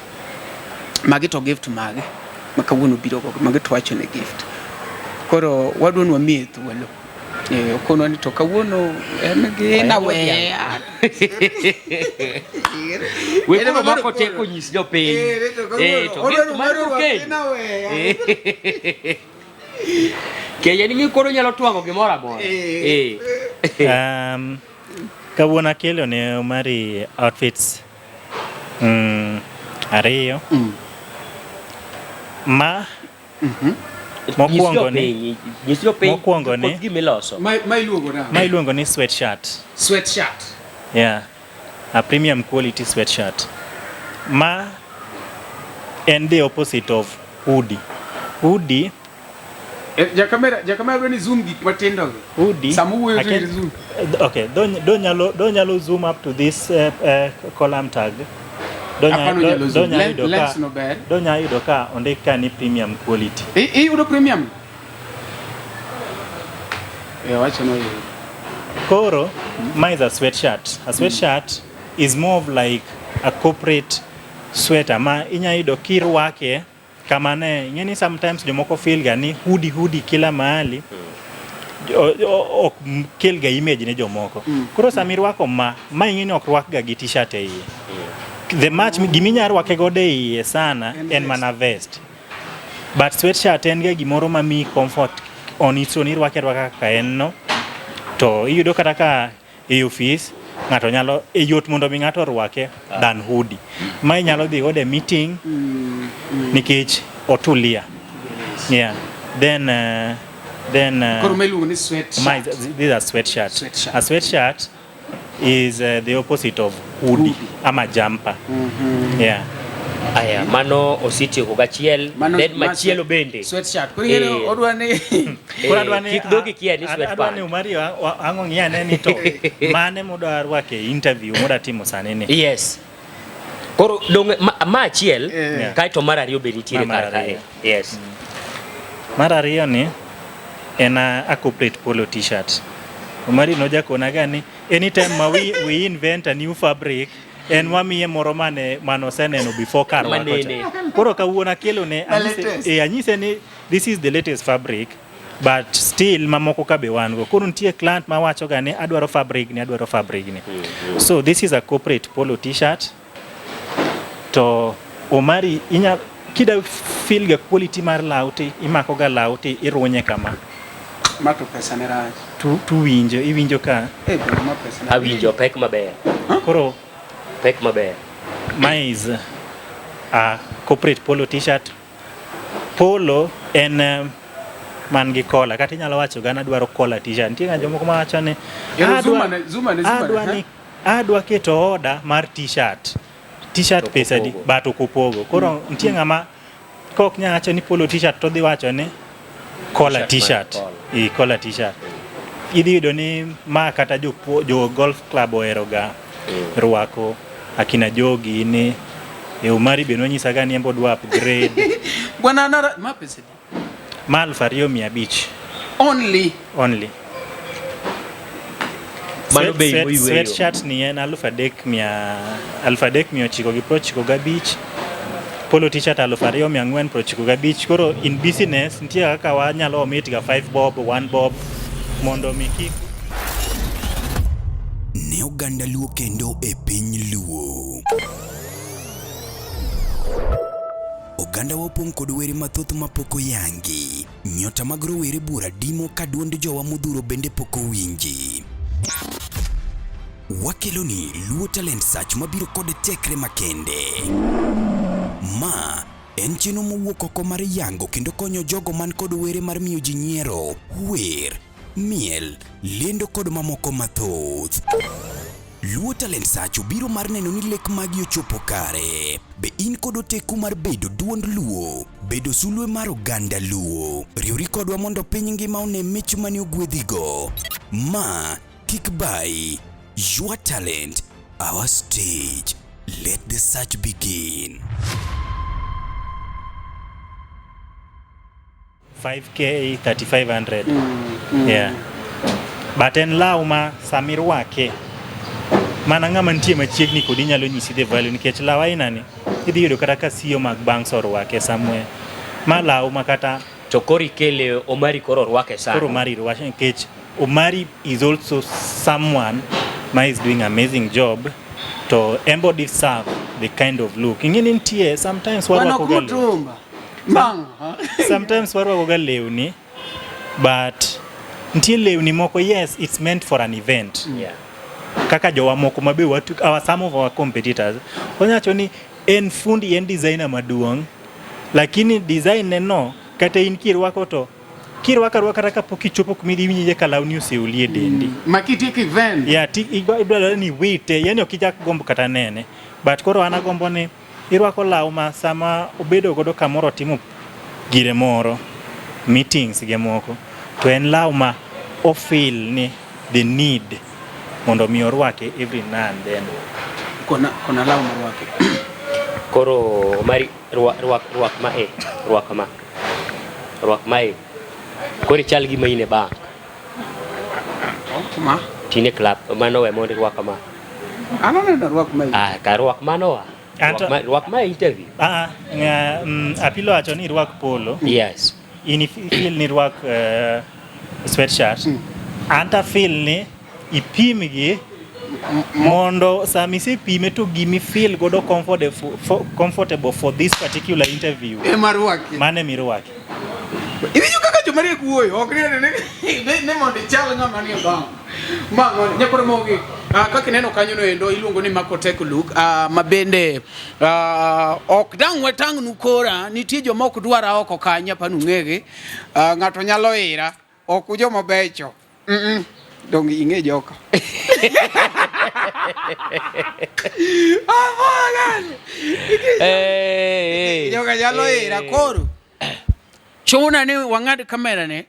Magi to gift mage ma kawuono biro go, magi to wacho ni gift. Koro wadwa ni wamiye thuolo. Okonwa ni to kawuono en gi naweya. We koro Makoteko nyis jopiny. To gift mar Kenya. Kenya ni koro nyalo twang'o gimoro amora. Kawuono akelo ne Omari outfits ariyo. Ma mokwongo ni Nyis jopiny mokwongo ni koth gima iloso. Ma iluongo nang'o? Ma iluongo ni sweatshirt. Sweatshirt. Yeah. A premium quality sweatshirt. Ma en the opposite of hoodie. Hoodie Jakamera, jakamera dwa ni zoom gik matindo gi. Hoodie. Sama uwuoyo to I can- zoom. Okay, don't nyalo zoom up to this column tag. Hapana onyalo zoom. Lens no ber. Donya yudo ka ondik ka ni premium quality. Iyudo premium? Wacho no oyudo. Koro, ma is a sweatshirt. A sweatshirt is more of like a corporate sweater ma inya yudo kirwake kama ne ing'e ni sometimes jomoko feel ga ni hoodie hoodie kila mahali ok kel ga image ne jomoko. Koro sama irwako ma ing'e ni ok rwak ga gi t-shirt e iye. The match giminya rwake godo e iye sana en mana vest. But sweatshirt en ga gimoro ma miyi comfort on its own, irwake arwaka kaka en no. To iyudo kata ka e office ng'ato nyalo e yot mondo mi ng'ato orwake than hoodie. Ma inyalo dhi godo e meeting nikech otulia. Yeah. Then Koro ma iluongo ni sweatshirt. Ma, these are sweatshirt. Sweatshirt. A sweatshirt is the opposite of hoodie, ama jumper. Yeah. Aya, mano osetieko gachiel, Mano- then ma machielo bende. Sweatshirt. Koro ing'e ni odwa ni Koro adwa ni Kik dhogi kia ni sweatpants. Adwa ni Omari ang'o ng'i ane ni to mane mudwa rwako e interview mudwa timo sani ni. Yes. Koro dong ma achiel kaeto mar ariyo be nitiere Ma mar kar kae. ariyo. Yes. Mar ariyo ni en a corporate polo t-shirt. Omari nojakona ga ni anytime ma we invent a new fabric en wamiye moro mane manoseneno before kar rwako cha. Manene. Koro kawuono akelo ne latest. anyise ni this is the latest fabric but still mamoko ka be wan go. Koro nitie client mawacho ga ni adwaro fabric ni, adwaro fabric ni. So this is a corporate polo t-shirt. To Omari inya kida feel ga quality mar law ti imako ga law ti irunye kama. Ma to pesa ne rach. Tu winjo, iwinjo ka. Bwana, ma pesa ne rach. Awinjo pek maber. Koro pek maber. Ma is a corporate polo t-shirt. Polo en man gi kola, kata inyalo wacho ga nadwaro kola t-shirt. Nitie ga jomoko mawacho ni Ero, zoom ane, zoom ane, zoom ane, ha? adwa keto order mar t-shirt. T-shirt To pesa adi? opogo. But ok opogo. Koro nitie ng'ama kok nyal wacho ni polo t-shirt to dhi wacho ni kola T-shirt man t-shirt. kola. I collar t-shirt. Idhi yudo ni ma kata jo, jo golf club ohero ga rwako akina jogi ni e Omari be nonyisa ga ni en be odwa upgrade. Bwana nara ma pesa di? Ma 2500. Only. Only. Mano bei moyweyo. Sweatshirt ni en 3995. Polo t-shirt 2495. Koro in business nitie kaka wanyalo omit ga 5 bob, 1 bob mondo mi kik Ne oganda Luo kendo e piny Luo. Oganda wa opong' kod were mathoth mapok oyangi. Nyota mag rowere buora dimo ka duond jowa modhuro bende pok owinji. Wakeloni Luo Talent Search mabiro kod tekre makende. Ma en chenro mowuok oko mar yango kendo konyo jogo man kod were mar miyo ji nyiero, wer, miel, lendo kod mamoko mathoth. Luo Talent Search obiro mar neno ni lek magi ochopo kare. Be in kod oteku mar bedo duond Luo? Bedo sulwe mar oganda Luo? Riwri kodwa mondo piny ngima one mich mane ogwedhigo. Ma kik bayi. Your talent, our stage. Let the search begin. 5k 3500. Yeah, but en law ma sama irwake mana ng'ama nitie machiegni kodi nyalo nyisi the value, nikech law aina ni idhi yudo kata ka CEO mag banks orwake somewhere. Ma law ma kata To koro ikele Omari, koro orwake sani. Koro Omari rwake nikech Omari is also someone ma is doing amazing job, to embo deserve the kind of look. Ing'e ni nitie sometimes Bwana warwako ga lewni. kutumba. Bang. Sometimes warwako ga lewni, but nitie lewni moko, yes, it's meant for an event. Kaka jowa moko ma be watu, our, some of our competitors onyacho ni en fundi, en designer maduong', lakini design ne no kata in kirwako to kirwako arwaka kata kapok ichopo kuma idhi iwinje ka lawni oseoli e dendi. Ma kitieko event. Yeah, ti idwaro ni wite, yani ok ichak gombo kata nene. But koro an agombo ni irwako law ma sama obedo godo kamoro otimo gire moro, meetings ge moko, to en law ma o feel ni the need mondo mi orwake every now and then. Kona law marwake. Koro Omari, rwak rwak rwak ma e rwak ma. Rwak ma e. Koro ichal gima in e bank. Ma. Tine club mano we mondo irwak ma. An aneno rwak ma. Ah, ka rwak mano wa. Rwak ma e interview. Ah, Apilo wacho ni irwak polo. Yes. In feel ni irwak sweatshirt. Anta feel ni ipim gi mondo sama isepime to gimi feel godo comfortable for this particular interview. Ema rwaki. Mane mirwaki. Iwinjo kaka joma riek wuoyo, ok ni mondo ichal ng'ama nie bank. Ma ng'oni, nyakoro mogi. Kaka ineno kanyo no endo iluongo ni Makotech Look, ma bende ok dang' watang'nu kora, nitie joma ok dwara oko kanyo apani ung'egi. Ng'ato nyalo ira, ok ujoma becho. Dong ing'e joka. Joka nyalo ira koro. Chuna ni wang'ad kamera ne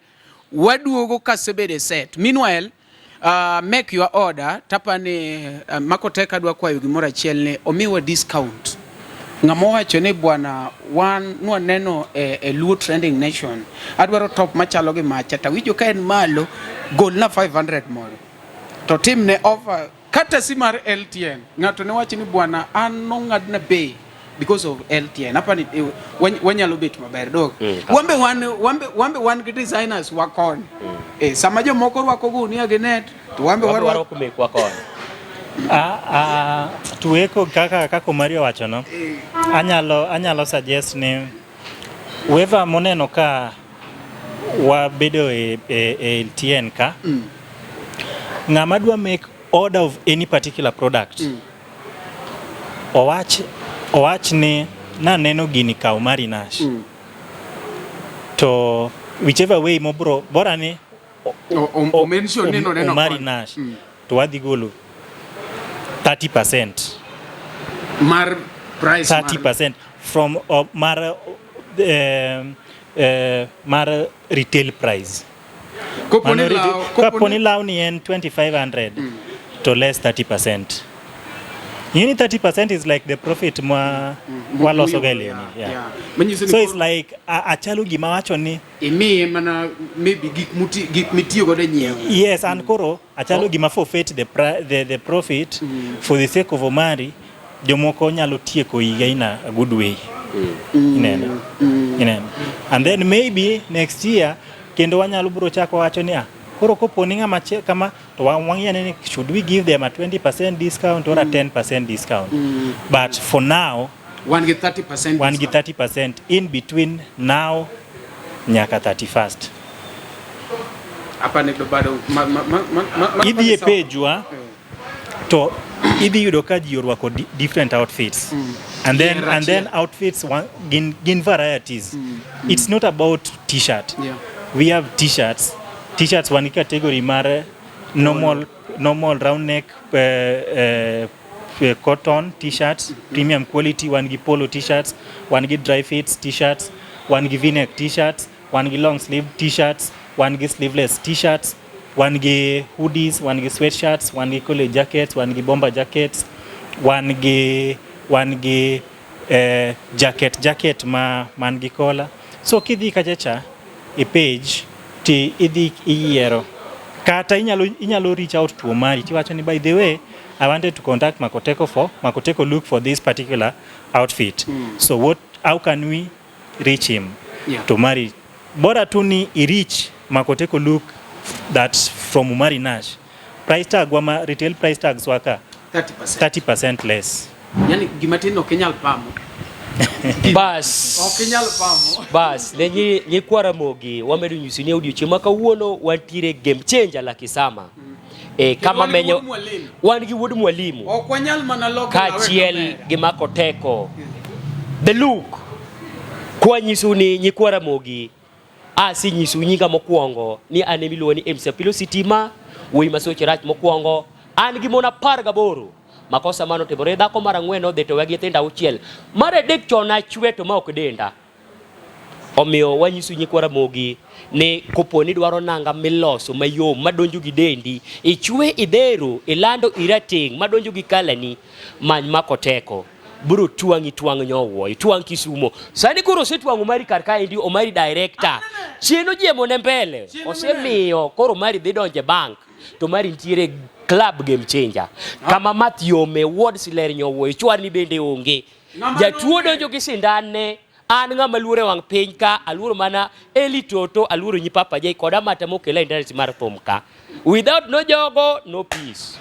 waduogo kasebedo e set. Meanwhile, make your order tapani Makotech adwa kwayo gimoro achiel ni omiwa discount. Ng'ama owacho ni bwana wan nwaneno e Luo Trending Nation adwaro top machalo gi macha tawinjo ka en malo golna 500 moro to timne offer courtesy mar LTN. Ng'ato ne wacho ni bwana an nong'adna bei because of LTN. Apani wanyalo bet maber dog. Wambe wan gi designers wakoni. Sama jomoko rwako gunia gi net to wambe Wambe warwako warwako mekwa koni. Tuweko kaka Omari owacho no. Anyalo suggest ni whoever moneno ka wabedo e LTN ka, ng'ama dwa make order of any particular product, owach ni naneno gini ka Omari Nash, to whichever way mobro bora ni O mention ni noneno Omari koni. Nash, to wadhi golo 30% mar price mar 30% from mar retail price. Kopo ni Mano law, kapo ni lawni en 2500 to less 30%. Ing'e ni 30% is like the profit ma waloso ga e lewni. Yeah. Yeah. Manyiso ni So it's koro like achalo gima wacho ni imiye mana maybe gik muti gik mitiyo godo e nyiewo. yes and koro achalo gima forfeit the profit for the sake of Omari jomoko nyalo tieko higa in a good way. Ineno. Ineno. And then maybe next year kendo wanyalo bro chako wacho ni ah koro kopo ni ng'ama kama to wang'iyo ni should we give them a 20% discount or a 10% discount. But for now Wan gi 30% wan gi discount. 30% in between now nyaka 31st. Apani to bado ma ma ma ma ma- ma Idhi e page wa to idhi yudo ka ji orwako different outfits and then Yier and then achiel. outfits one, gin varieties. It's not about t-shirt. Yeah. We have t-shirts. T-shirts wan gi category mar normal round neck cotton t-shirts, premium quality, wan gi polo t-shirts, wan gi dry fits t-shirts, wan gi v-neck t-shirts, wan gi long sleeve t-shirts, wan gi sleeveless t-shirts, wan gi hoodies, wan gi sweatshirts, wan gi college jackets, wan gi bomber jackets, wan gi jacket ma man gi kola. So kidhi kacha cha e page ti idhi iyiero kata inyalo reach out to Omari tiwacho ni, "By the way, I wanted to contact Makoteko for Makoteko look for this particular outfit. So what how can we reach him?" To Omari bora tu ni i reach Makoteko look that from Omari Nash price tag wa ma retail price tags waka 30%. 30% less. Yani gima tin ok inyal pamo. Bas. Ok inyal pamo. Bas, ne nyikwa Ramogi wamedo nyisi ni odiochieng' ma kawuono wantiere Game Changer Lucky Summer. E, kama wan gi menyo wuod mwalimu. Wan gi wuod mwalimu Ok wanyal mana loko lawe kaachiel kamera. gi Makoteko. The Look. Kwanyisu ni nyikwa Ramogi asenyisu nyinga mokwongo ni an ema iluongo ni MC Apilo Sitima, wuoyi ma soche rach mokwongo. An gi mon 18. Makosa mano timore dhako mar ang'wen odhi to wegi nyithindo auchiel. Mar adek chon achwe to ma ok denda. Omiyo wanyisu nyikwa Ramogi ni kopo ni dwaro nanga miloso mayom madonjo gi dendi, ichwe idhero, ilando irateng' madonjo gi kalani, many Makoteko. Biro twang'i twang' nyowuoyo, twang' Kisumo. Sani koro osetwang'o mari kar kaendi, Omari director. Chien ojiemo ne mbele, osemiyo koro Omari dhi donjo e bank. To Omari nitiere club Game Changer. Kama math yome, ward siler nyowuoyo, chwarni bende onge. Ng'ama Jatuo nonge. donjo gi sindanne, an ng'ama luoro e wang' piny ka, aluoro mana Eli Toto, aluoro nyi Papa J kod Amata mokela industry mar thum ka. Without no jogo, no peace.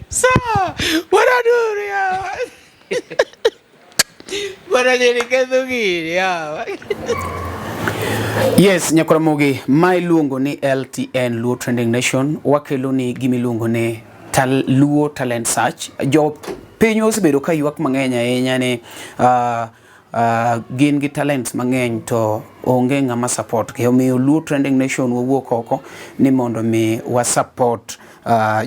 Sawa, wanaduri hawa. Bwana ketho gini hawa. Yes, Nyakoramogi, ma iluongo ni LTN Luo Trending Nation, wakelo ni gima iluongo ni Luo Talent Search. Jo piny osebedo ka ywak mang'eny ahinya ni gin gi talents mang'eny to onge ng'ama support gi. Omiyo Luo Trending Nation wawuok oko ni mondo mi wa support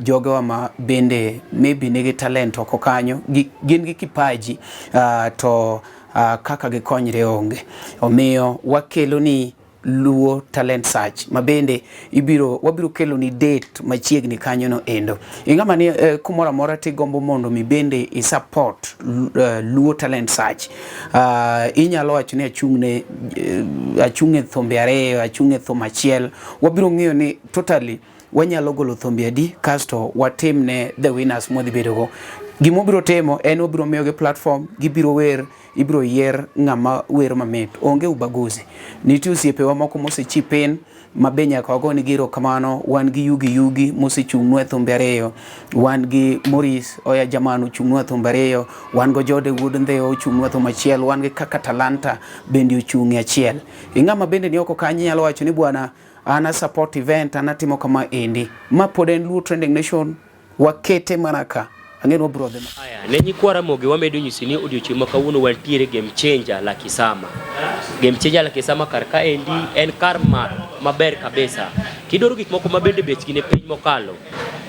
jogewa ma bende maybe nigi talent oko kanyo, gin gi kipaji to kaka gikonyre onge. Omiyo wakelo ni Luo Talent Search ma bende wabiro kelo ni date machiegni kanyo no endo. Ing'ama ni kumoro amora tigombo mondo mi bende i support Luo Talent Search. Inyalo wacho ni achung' e thumbe ariyo, achung' e thum achiel. Wabiro ng'iyo ni totally wanyalo golo thumbe adi kasto watimne the winners mwadhi bedogo. Gima wabiro timo en wabiro miyogi platform, gibiro wer, ibiro yier ng'ama wer mamit. Onge ubaguzi. Nitie osiepewa moko mosechip in ma be nyaka wagonegi erokamano. Wan gi Yugi Yugi mosechung'nwa e thumbe ariyo. Wan gi Maurice Oya Jaman ochung'nwa e thumbe ariyo. Wan go Jode Wuod Ndhewa ochung'nwa e thum achiel. Wan gi Kaka Talanta bende ochung' e achiel. Ing'ama bende ni oko kanyo nyalo wacho ni bwana an a support event, an atimo kama endi. Ma pod en Luo Trending Nation, wakete mana ka. Ang'e ni wabiro dhi. Aya, ne nyikwa Ramogi wamedo nyisi ni odiochieng' ma kawuono wantiere Game Changer Lucky Summer. Game Changer Lucky Summer kar kaendi en kar math maber kabisa. Kidwaro gik moko ma bende bechgi ni piny mokalo,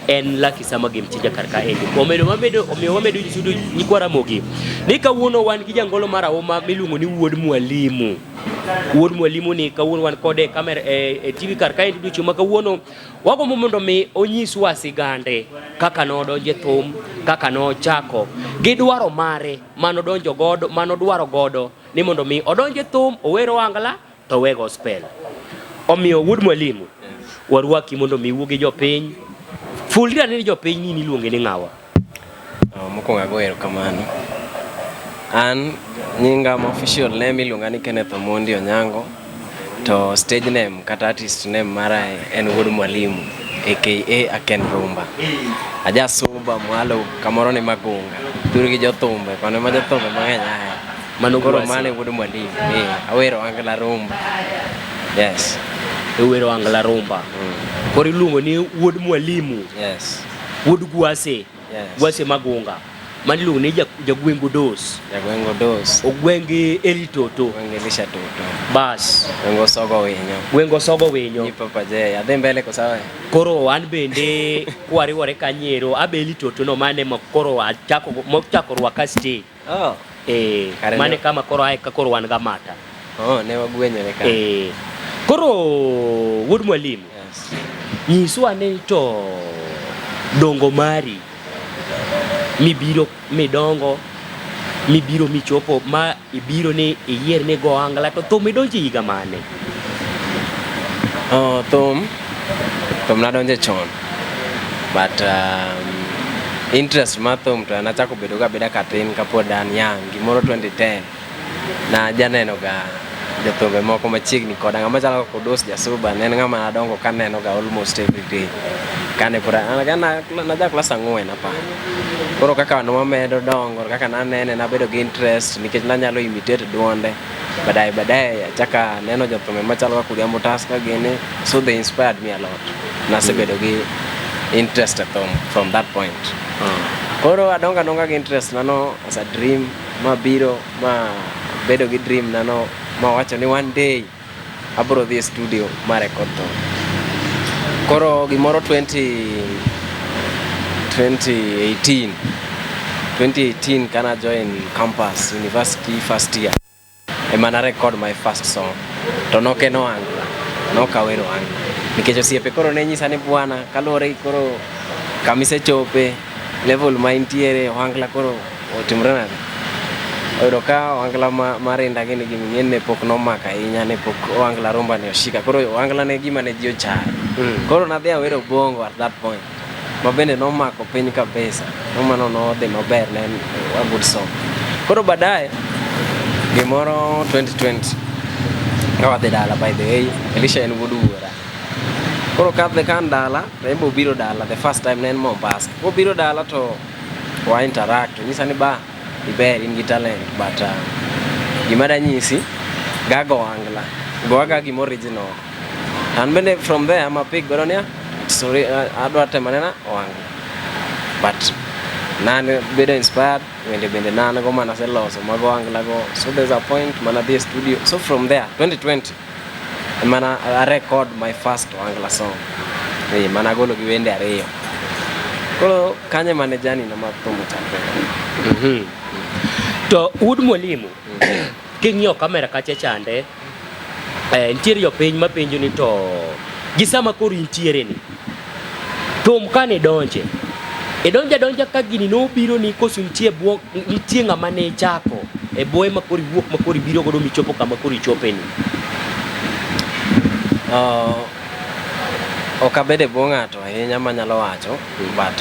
en Lucky Summer Game Changer kar kaendi. Omiyo wamedo nyiso nyikwa Ramogi ni kawuono wan gi jangolo mar auma miluongo ni Wuod Mwalimu. Wuod Mwalimu ni kawuono wan kode e kamera e TV kar kaendi odiochieng' ma kawuono. Wagombo mondo mi onyiswa sigande kaka nodonjo e thum, kaka nochako gi dwaro mare manodonjo godo, manodwaro godo ni mondo mi odonj e thum, ower ohangla to owe gospel. Omiyo wuod Mwalimu, warwaki mondo mi iwuo gi jopiny. Fulri ane ni jopiny ni iluonge ni ng'awa. Oh, mokwongo ago erokamano. An nyinga ma official name iluonga ni Kenneth Omondi Onyango to stage name kata artist name mara en Wuod Mwalimu aka Aken Rumba. Aja Suba mwalo kamoro ni Magunga. Thur gi jothumbe, kono ema jothumbe mang'eny aye. Mano Koro Gwasi. mano e Wuod Mwalimu. Eh, awero Angla Rumba. Yes. Iwero Angla Rumba. Koro iluongo ni Wuod Mwalimu. Yes. Wuod Gwase. Yes. Gwase Magunga. Mano iluongo ni Jagwengo Dos. Jagwengo Dos. Ogwengi Eli Toto. Ogwengi Elisha Toto. Bas. Gwengo Sogo Winyo. Gwengo Sogo Winyo. Nyi Papa J. Adhi mbele kosawe. Koro an bende kwariwore kanyiero abe Eli Toto no mane ma koro achako mochako rwaka stage. Oh. Eh, Kare mane ne- kama koro ae ka koro wan gamata. Oh, ne wagwenyore ka. Eh. Koro wuod Mwalimu. Yes. Nyiswa ni to dongo mari mibiro midongo mibiro michopo ma ibiro ni iyier ni go ohangla to thum idonjo e higa mane? Oh, thum thum nadonje chon but interest mar thum to nachako bedo ga abeda katin kapod an young gimoro 2010 na janeno ga jothumbe moko machiegni koda ng'ama chalo kaka Odos Jasuba ne en ng'ama nadongo kaneno ga almost every day kane pod naja klas ang'wen aparo koro kaka nwamedo dongo kaka nanene nabedo gi interest nikech nanyalo imitate duonde baadaye baadaye achaka neno jothumbe machalo kaka Odhiambo Tusker gini so they inspired me a lot nasebedo gi interest e thum from that point koro adongo adonga gi interest nano as a dream mabiro ma bedo gi dream nano ma wacho ni one day abro dhi e studio ma record thum koro gimoro 2018 2018 kana join campus university first year ema na record my first song to nok en ohangla nok awero ohangla nikech osiepe koro ne nyisa ni bwana kaluwore gi koro kamisechope level ma intiere ohangla koro otimore nade oyudo ka ohangla ma rinda gini gi ng'eny ne pok nomako ahinya ne pok ohangla rumba ne oshika koro ohangla ne gima ne ji ochayo koro nadhi awero bongo at that point ma bende nomako piny kabisa nomano nodhi maber ne en a good song koro baadaye gimoro 2020 ka wadhi dala by the way Elisha en wuod wuora koro kadhi kan dala to en be obiro dala the first time ne en Mombasa kobiro dala to wa interact onyisa ni ba iber in gi talent but gima danyisi gago ohangla go aga gima original an bende from there ma pick godo niya sorry adwa temo anena ohangla but nan bedo inspired wende bende nan go manaseloso mag ohangla go so there's a point manadhi e studio so from there 2020 mana a record my first ohangla song eh mana golo gi wende ariyo koro kanyo mane journey na mar thum ochakre To wuod Mwalimu, king'iyo kamera kacha chande, nitiere jopiny mapenjo ni to gi sama koro intiere ni, thum kane idonje, idonjo adonja ka gini nobiro ni koso nitie bwo, nitie ng'ama ne ichako e bwoye ma koro iwuok ma koro ibiro godo michopo kama koro ichope ni. Ok abedo e bwo ng'ato ahinya manyalo wacho but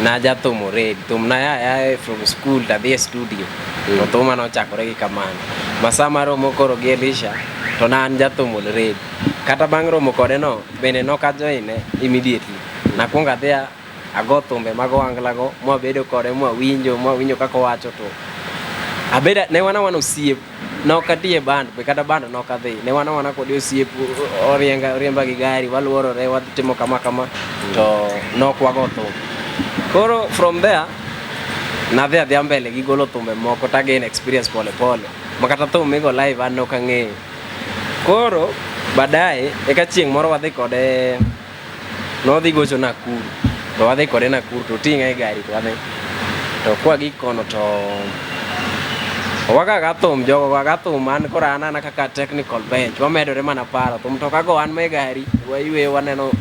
najathum already thum naya aya from school tadhi e studio to thuma nochakore gi kamano ma sama romo koro gi Elisha to ne an jathum already kata bang' romo kode no bende nok ajoine immediately nakwongo adhi ago thumbe mag ohangla go mwabedo kode mwawinjo mwawinjo kaka owacho to abeda ne wan awana osiep nok atiye band be kata band nok adhi ne wan awana kode osiep orienga oriemba gi gari waluorore watimo kama kama to nok wago thum koro from there nadhi adhiya mbele gi golo thumbe moko to again experience pole pole ma kata thum migo live an nok ang'eyo koro baadaye eka chieng' moro wadhi kode nodhi gocho Nakuru to wadhi kode Nakuru to oting'a e gari to wadhi to kwa gik kono to Wagaga thum jogo gaga thum an koro an ana kaka technical bench wamedore mana paro thum to kago an me gari wayweyo waneno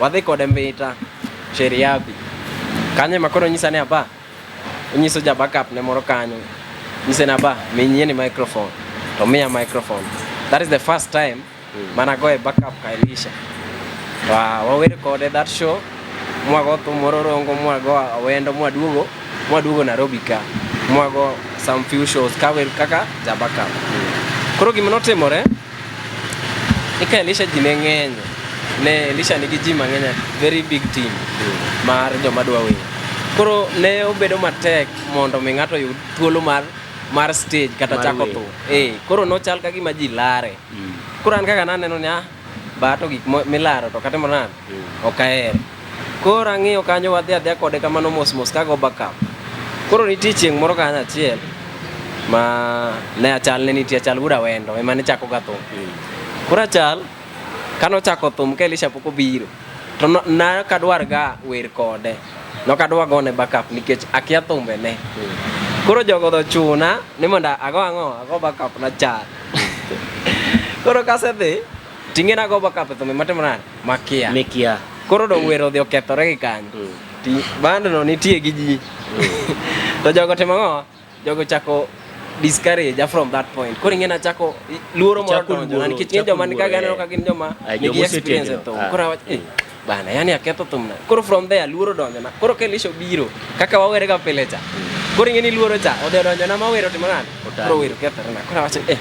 wadhi kode Mbita Sheriabi kanyo ema koro nyisa ni aba onyiso ja backup ne moro kanyo nyise ni aba mi ni microphone to miya microphone that is the first time mana goye backup ka Elisha to wawer kode that show mwago thum moro rongo mwago awendo mwaduogo mwaduogo Nairobi ka mwago some few shows kawer kaka ja backup koro gima notimore ni ka Elisha ji ne ng'eny ne Elisha nigi ji mang'eny very big team mar joma dwa wer koro ne obedo matek mondo mi ng'ato oyud thuolo mar mar stage kata Mar chako wer. thum eh koro nochal ka gima ji lare koro an kaka naneno ni ah ba to gik milaro to kata nade ok ahero koro ang'iyo kanyo wadhi adhiya kode kamano mos mos kago backup koro nitie chieng' moro kanyo achiel ma ne achal ne nitie achal wuod awendo ema ne chako ga thum koro achal kanochako thum ka Elisha pok obiro to na ok adwar ga wer kode nok adwa gone backup nikech akia thumbe ne koro jogo dho chuna ni mondo ago ang'o ago backup na chal koro kasedhi ting'e nago backup e thumbe matimo nade makia Mikia. koro dong wer odhi okethore gi kanyo Ti band no nitie gi ji to jogo timo ang'o jogo chako discourage from that point koro ing'e nachako luoro moro Ichako donjo na luoro, nikech ing'e ichako joma nika luoro, aneno eh. ka gin joma Ah, nigi joma experience e osetegno, thum ah. koro awacho eh bana yani aketho thum na koro from there luoro donjo na koro ka Elisha obiro kaka wawere ga pile cha koro ing'e ni luoro cha odhi odonjo na ma wer otimo nade Otami. koro wer okethore na koro awacho eh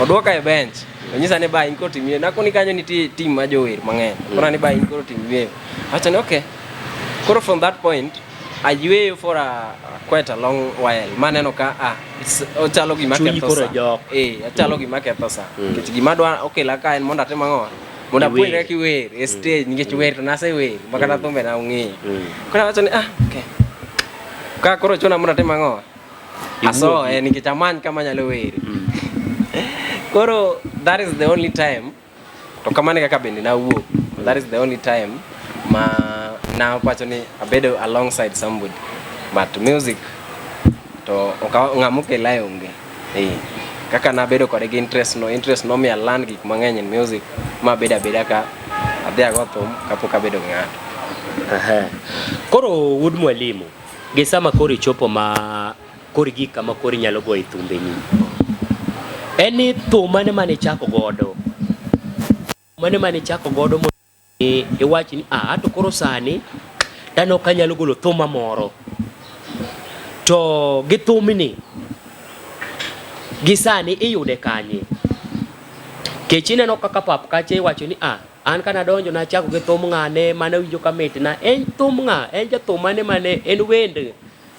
oduoka e bench onyisa ni ba in koro tim yweyo nakoni kanyo nitie team ma jower mang'eny koro ni ba in koro tim yweyo awacho ni okay koro from that point ayweyo for a quite a long while maneno ka ah it's ochalo gima Chunyi ketho koro sa jok. eh achalo gima ketho sa nikech gima dwa okela ka en mondo atim ang'o mondo Iwer. apuonjre kaka iwer e stage nikech wer to nasewer ma kata thumbe na ong'eyo koro awacho ni ah okay ka koro chuna mondo atim ang'o asoe nikech amany kama anyalo were koro that is the only time to kamano e kaka bende nawuok that is the only time ma nawacho ni abedo alongside somebody but music to ng'ama okela e onge eh kaka nabedo kode gi interest no interest nomiyo learn gik mang'eny in music mabedo abeda ka adhi ago thum kapok abedo gi ng'ato Aha. Koro wuod mwalimu, gi sama koro ichopo ma koro igik kama koro inyalo goyo thumbeni. En ni thum mane mane ichako godo? Mane mane ichako godo mondo iwach ni ah to koro sani tano ok anyalo golo thuma moro. To gi thumni gi sani iyude kanye? Kech ineno kaka pap kacha iwacho ni ah an kana donjo nachako gi thum ng'ane mane awinjo ka mitna en thum ng'a en jathum mane mane en wend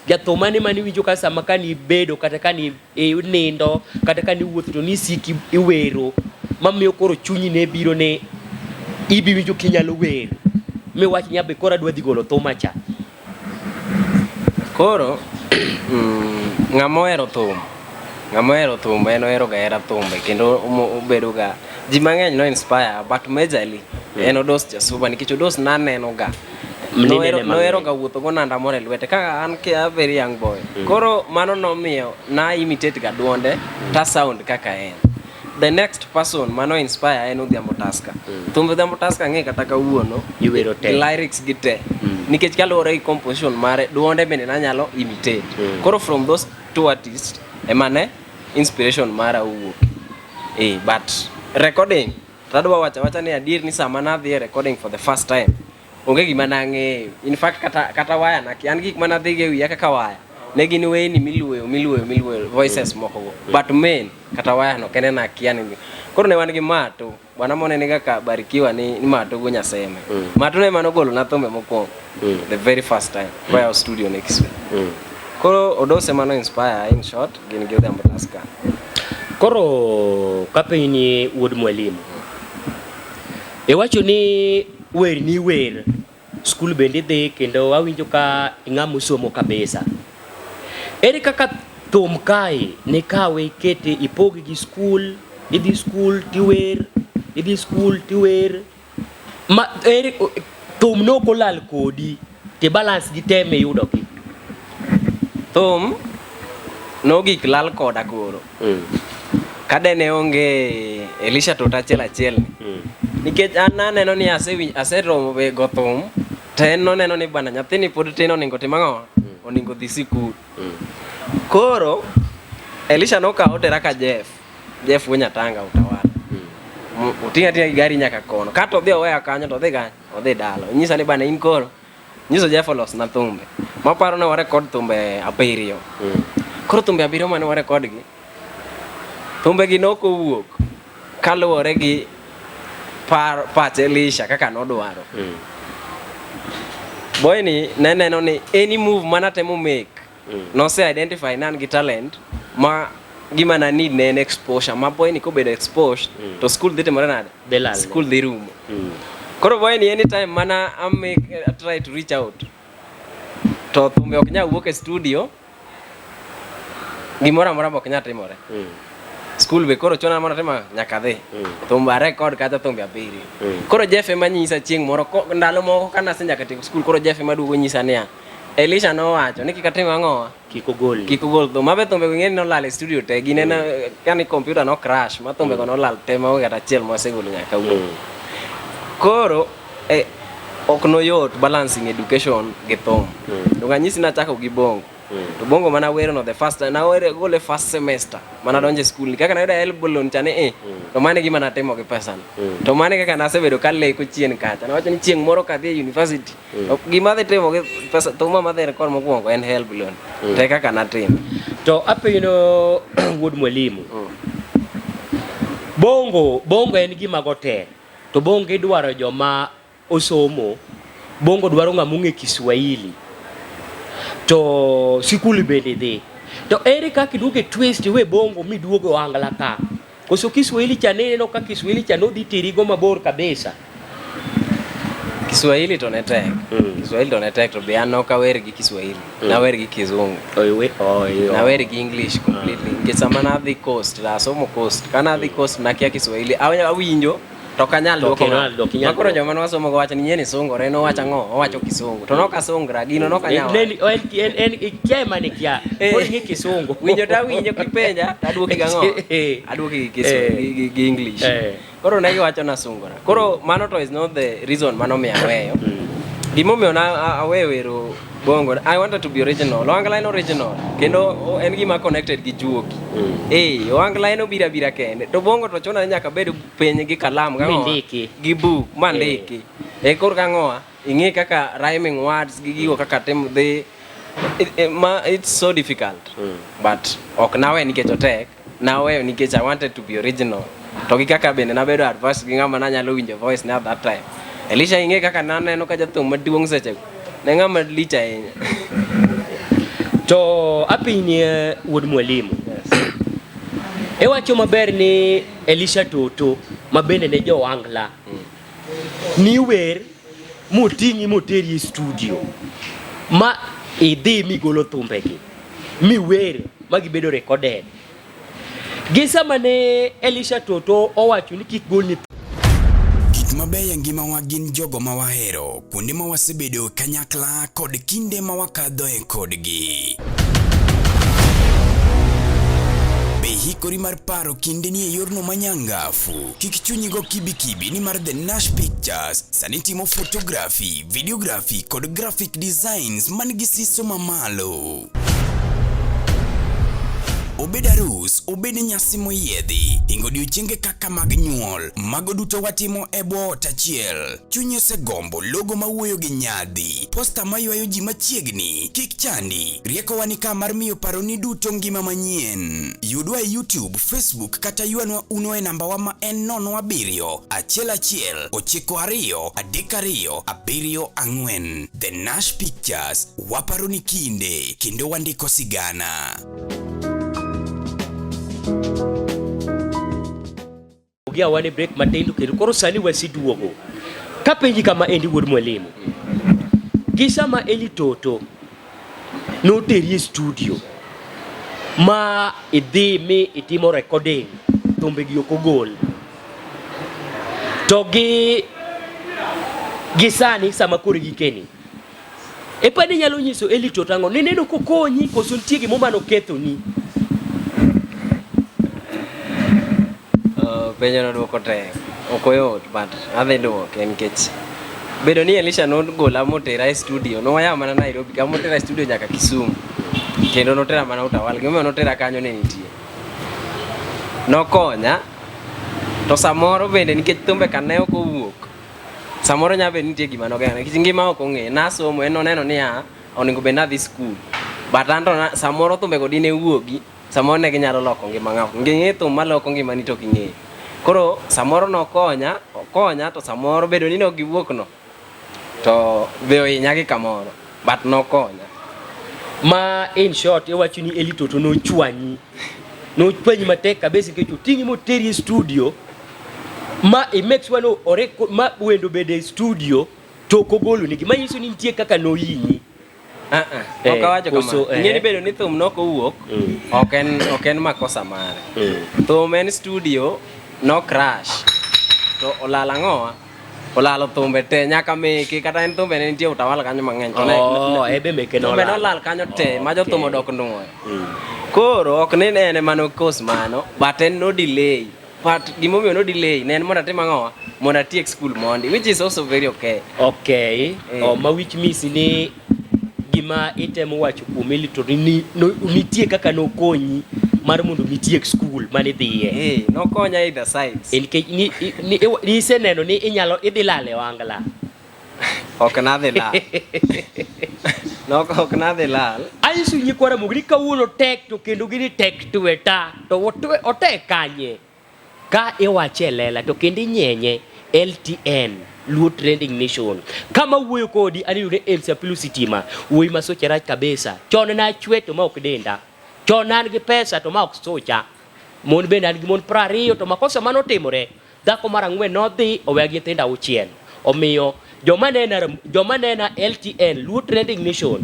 jathum mane mane iwinjo ka sama kani bedo kata kani nindo kata kani wuotho to nisiki iwero mamiyo koro chunyi ne biro ni ibi winjo kinyalo wer miwach ni abe koro adwa dhi golo thuma cha. Koro ng'ama ohero thum ng'ama ohero thum en ohero ga hera thumbe kendo obedo ga ji mang'eny no inspire but majorly en Odos Jasuba nikech Odos naneno ga nohero ga wuotho go nanda moro e lwete kaka an a very young boy koro mano nomiyo na imitate ga duonde ta sound kaka en. The next person mano inspire en Odhiambo Tusker. Thumbe Odhiambo Tusker ang'e kata kawuono Iwero te. gi lyrics gi te nikech kaluwore gi composition mare duonde bende nanyalo imitate. Koro from those two artists ema ne inspiration mara owuok. But recording tadwa wacho awacha ni adier ni sama nadhi e recording for the first time onge gima nang'eyo. In fact kata waya nakia an gik manadhigo e wiya kaka waya ne gin weyni miluoyo miluoyo miluoyo voices moko go but main kata waya no kende nakia ni koro ne wan gi Mato bwana monene kaka Barikiwa ni Mato go Nyaseme. Mato ne manogolo na thumbe mokwongo the very first time koyawo studio ne Kisumu. Koro Odos ema no inspire in short gin gi Odhiambo Tusker. Koro kapenjo ni wuod mwalimu, iwacho ni wer ni wer, skul bende idhi kendo awinjo ka ing'ama osomo kabisa. Ere kaka thum kae nikawe ikete ipoge gi skul, idhi skul tiwer, idhi skul tiwer. Ma ere thum nok olal kodi ti balance gi tem iyudo gi. Thum Nogik lal koda koro. Ka dene onge Elisha Toto achiel achiel ni. Nikech an naneno ni asewinj aseromo be go thum to en noneno ni bana nyathini pod tin oningo tim ang'o? Oningo dhi sikul. Koro Elisha nokawo otera ka Jeff. Jeff wuo Nyatanga Utawala. Oting'a ating'a gi gari nyaka kono. Kato odhi oweya kanyo to odhi kanye? Odhi dala. Onyisa ni bana in koro nyiso Jeff olosna thumbe. Maparo ne warekod thumbe abiriyo. Koro thumbe abiriyo mane warekod gi, thumbe gi nok owuok kaluwore gi par pach Elisha kaka nodwaro. Boy ni ne neno ni any move mana temo make nose identify nan gi talent ma gima na need ne en exposure ma boy ni kobedo exposed to school dhi timore nade? Dhi lal. School dhi rumo. Koro boy ni anytime mana I make I try to reach out to thumbe ok nyal wuok e studio gimoro amora be ok nyal timore. School be koro chuna mondo atim nyaka adhi. Thumbe a record kata thumbe abiriyo. Koro Jeff ema nyisa chieng' moro ndalo moko ka nase nyaka tieko school koro Jeff ema duogo nyisa niya Elisha nowacho ni kik atim ang'owa Kik ogol. Kik ogol thum. Mabe thumbe go ing'eni nolal e studio te. Gine na kani computer no crash ma thumbe go nolal te maonge kata achiel mwasegolo nyaka kawuono. Koro ok noyot balancing education gi thum. To anyisi nachako gi bongo. To bongo mana wero no the first time nawere gole first semester mana donjo e school kaka nayudo help loan cha ni to mano e gima natimo gi pesa no. To mano e kaka nasebedo kaleko chien kacha. Nawacho ni chieng' moro kadhi e university gima adhi timo gi pesa thuma madhi record mokwongo en help loan. To e kaka natimo. To apenjo wuod mwalimu. Bongo, bongo en gima go tek. To bongo idwaro joma osomo. Bongo dwaro ng'ama ong'e Kiswahili. To sikul bende dhi. To ere kaka iduogo e twist iwe bongo miduogo e ohangla ka? Koso Kiswahili cha nineno ka Kiswahili cha nodhi terigo mabor kabisa? Kiswahili to ne tek. Kiswahili to ne tek to be an ok awer gi Kiswahili. Nawer gi Kizungu. Nawer gi English completely. Nikech sama nadhi coast, nasomo coast. Ka nadhi coast nakia Kiswahili. Awinjo to ok anyal duoko ng'ato. Ma koro joma nwasomo go wacho ni nyieni sungore, nowacho ang'o? Owacho Kisungu. To nok asungra, gino nok anyal. En ikia ema nikia. Koro ing'e Kisungu. Winjo to awinjo kipenja, to aduoki gang'o? Aduoki gi Kiswahili, gi English. Koro ne giwacho nasungora. Koro mano to is not the reason manomiyo aweyo. Gimomiyo na aweyo wero bongo, I wanted to be original. Ohangla en original. Kendo en gima connected gi juogi. Ohangla en obiro abira kende. To bongo to chuna ni nyaka bed piny gi kalam gang'o? Mindiki. Gi book mandiki. Koro gang'owa? Ing'e kaka rhyming words gi gigo kaka tim dhi ma it's so difficult. But ok nawe nikech otek. Naweyo nikech I wanted to be original. To gi kaka bende nabedo advice gi ng'ama nanyalo winjo voice ne at that time. Elisha ing'e kaka naneno ka jathum maduong' sechego. Ne ng'ama lich ahinya. To apenyi wuod mwalimu. Iwacho maber ni Elisha Toto ma bende ne jo Ohangla. Ni wer moting'i moteri e studio ma idhi migolo thumbegi miwer ma gibedo recorded. Gi sama ne Elisha Toto owacho ni kik golni Gik mabeyo e ngimawa gin jogo ma wahero, kuonde ma wasebedo kanyakla kod kinde ma wakadhoe kodgi. Be ihikori mar paro kindeni e yorno manyangafu? Kik chunyi go kibikibi nimar The Nash Pictures sani timo photography, videography kod graphic designs man gi siso mamalo. Obed arus, obed nyasi moyiedhi, hingo odiochienge kaka mag nyuol, mago duto watimo e bwo ot achiel. Chunyi osegombo logo mawuoyo gi nyadhi, posta maywayo ji machiegni, kik chandi, riekowa ni ka mar miyo paroni duto ngima manyien. Yudwa e YouTube, Facebook kata ywanwa uno e nambawa ma en 07 11 92 32 74. The Nash Pictures, waparo ni kinde kendo wandiko sigana. Ogia wane break matin to kendo koro sani wasiduogo. Kapenji kama endi wuod mwalimu. Gi sama Eli Toto noteri e studio ma idhi mi itimo recording thumbe gi ok ogol. To gi sani sama koro gikeni. E padi nyalo nyiso Eli Toto ang'o? Nineno kokonyi koso nitie gimoro mane okethoni? Penjo no duoko tek. Ok oyot but adhi duoke nikech bedo ni Elisha nogola motera e studio, noya mana Nairobi, kama motera e studio nyaka Kisumu. Kendo notera mana Utawala, gimomiyo notera kanyo ne nitie. Nokonya, to samoro bende nikech thumbe ka ne ok owuok, samoro nya bedo ni nitie gima nogeng'o nikech ngima ok ong'e. Nasomo, en noneno niya, onego bed ni adhi skul. But anto samoro thumbego dine wuogi, samoro ne ginyalo loko ngima ng'ato. Ng'e thum maloko ngimani to ok ing'eyo. Koro samoro nokonya, okonya to samoro bedo ni ne ok giwuok no to be ohinya gi kamoro but nokonya. Ma in short iwacho ni Eli Toto nochwanyi. Nochwanyi matek kabisa nikech oting'i moteri e studio ma i make sure no oreko ma wendo bede e studio to ok ogoloni. Gima nyiso ni nitie kaka nohinyi. Ah, ah, Eh, ok awacho koso, kamano. Ing'e ni eh. bedo ni thum nok owuok, ok en ok en makosa mare. Thum en studio no crash. To olal ang'owa? Olalo thumbe te nyaka meke kata en thumbe ne nitie utawala kanyo mang'eny. To ne- Oh, ebe meke thumbe nolal. nolal kanyo te ma jothum Okay. odok nuoyo. Koro ok ni ne en ema nokos mano, but en no delay. But gimomiyo no delay ne en mondo atim ang'owa? Mondo atiek school mondi, which is also very okay. Okay. Eh. Oh, ma which means ni gima itemo wacho kuom Eli to ni no, nitie kaka nokonyi mar mondo mitiek skul mane idhiye. Eh, nokonya either sides. Eh, Nikech ni, ni, ni, iseneno ni inyalo idhi lal e ohangla. Ok nadhi lal. Nok ok nadhi lal. Anyiso nyikwa Ramogi ni kawuono tek to kendo gini tek tweta to otwe, otek kanye? Ka iwache e lela to kendo inyenye LTN Luo Trending Nation. Kama wuoyo kodi aneno ni MC Apilu Sitima, wuoyi ma soche rach kabisa. Chon nachwe to ma ok denda. Chon an gi pesa to ma ok socha. Mon bende an gi mon 20 to makosa mano otimore. Dhako mar ang'wen nodhi oweya gi nyithindo auchiel. Omiyo joma nena, joma nena LTN Luo Trending Nation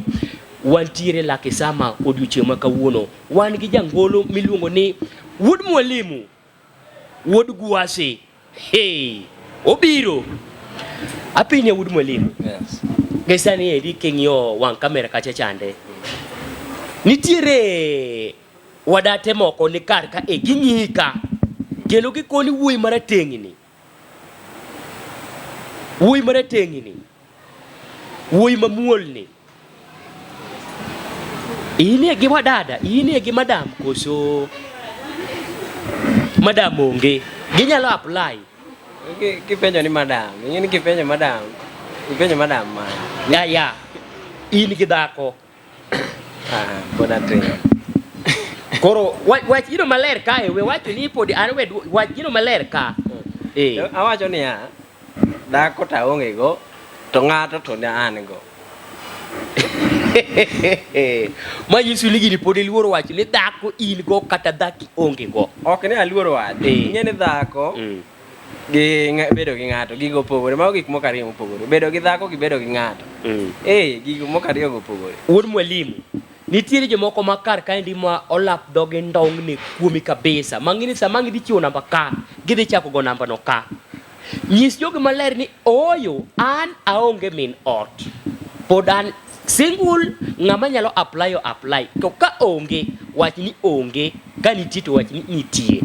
wantiere Lucky Summer odiochieng' ma kawuono. Wan gi jangolo miluongo ni Wuod Mwalimu, Wuod Gwasi. Hey, obiro. Apinya Wuod Mwalimu. Yes. Gi sani eri king'iyo wang' kamera kacha chande. Nitiere wadate moko ni kar ka e ging'iyi ka kendo gikoni wuoyi marateng'ni wuoyi marateng'ni wuoyi mamuolni inie gi wadada inie gi madam koso madam onge ginyalo apply Kipenjo ni madam ing'e ni kipenjo madam ipenjo madam ma ya ya in gi dhako Ah, pod atin. Koro wach gino maler kae, we wacho ni pod an we wach gino maler ka. Eh. Awacho niya, dhako to aonge go, to ng'ato to ne an go. Ma nyiso ni gini pod iluoro wacho ni dhako in go kata dhaki onge go. Ok ni aluoro wacho. Eh. Ing'e ni dhako Mm. gi bedo gi ng'ato gigo opogore. Mago gik moko ariyo mopogore. Bedo gi dhako gi bedo gi ng'ato. Eh, gigo moko ariyo go opogore. Wuod mwalimu, nitiere jomoko ma kar kaendi ma olap dhogi ndong'ni kuomi kabisa. Mang'ini sama ang' idhi chiwo namba ka, gidhi chako go namba no ka. Nyis jogi maler ni ooyo, an aonge min ot. Pod an single, ng'ama nyalo apply o apply. To ka onge, wach ni onge. Ka nitie to wach ni nitie.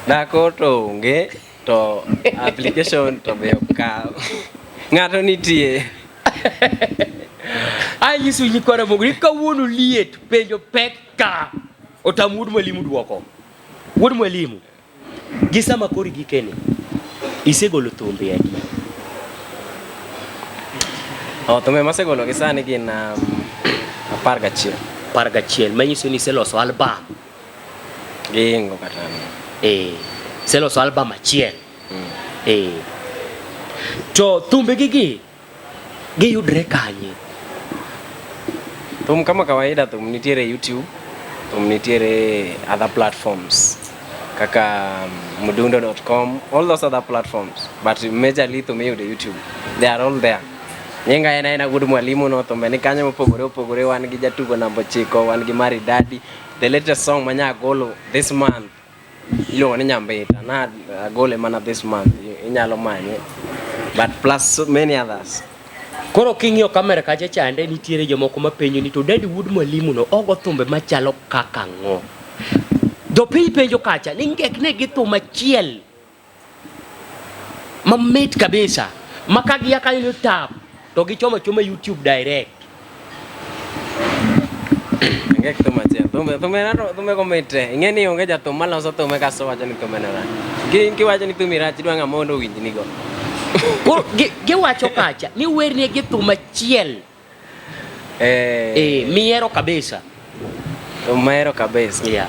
Dhako to onge to application to be ok kaw. Ng'ato nitie. Anyiso nyikwa Ramogi ni kawuono liet penjo pek ka otam wuod mwalimu duoko. Wuod mwalimu, gi sama koro gikeni, isegolo thumbe adi? Oh, thumbe masegolo gi sani gin 11. 11, manyiso ni iseloso album. Giingo kata. Eh, iseloso album achiel. Eh. To thumbe gi giyudre kanye? Thum kama kawaida, thum nitiere YouTube, thum nitiere other platforms kaka mdundo.com, all those other platforms, but majorly thum iyudo e YouTube. They are all there. Nyinga en aena Wuod Mwalimu no, thumbe ni kanyo mopogore opogore, wan gi jatugo namba 9, wan gi Maridadi. The latest song manya golo this month iluongo ni Nyambita, na agole mana this month, inyalo manye, but plus so many others. Koro king'iyo kamera kacha chande nitiere jomoko mapenjo ni to Daddy Wuod Mwalimu no ogo thumbe machalo kaka ang'o? Jopiny penjo kacha ni ngekne gi thum achiel mamit kabisa ma ka gia kanyo ni tap to gichomo achoma YouTube direct. Ngek thum achiel. Thumbe thumbe na thumbe go mit te. Ing'e ni onge jathum maloso thume kasto wacho ni thume no rach. Ki kiwacho ni thumi rach idwa ng'ama mondo owinjni go. Koro giwacho kacha ni wernie gi thum achiel Eh, eh, mihero kabisa. Thum mahero kabisa. Yeah.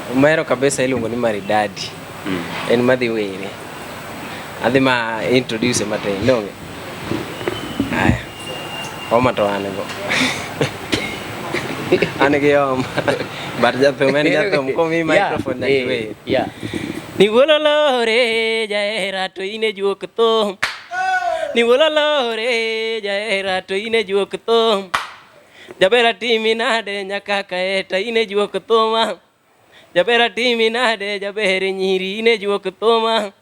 Thum mahero kabisa iluongo ni Maridadi. En madhi were. Adhi ma introduce matin, donge? Aya. Homa to an go. An gi homa. But jathum en jathum komi microphone nyaka eh, iwer. yeah. Ni wololore jahera to in e juok thum. Ni wololore jahera to in e juok thum. Jaber atimi nade nyaka kae to in e juok thuma. Jaber atimi nade jaber nyiri in e juok thuma.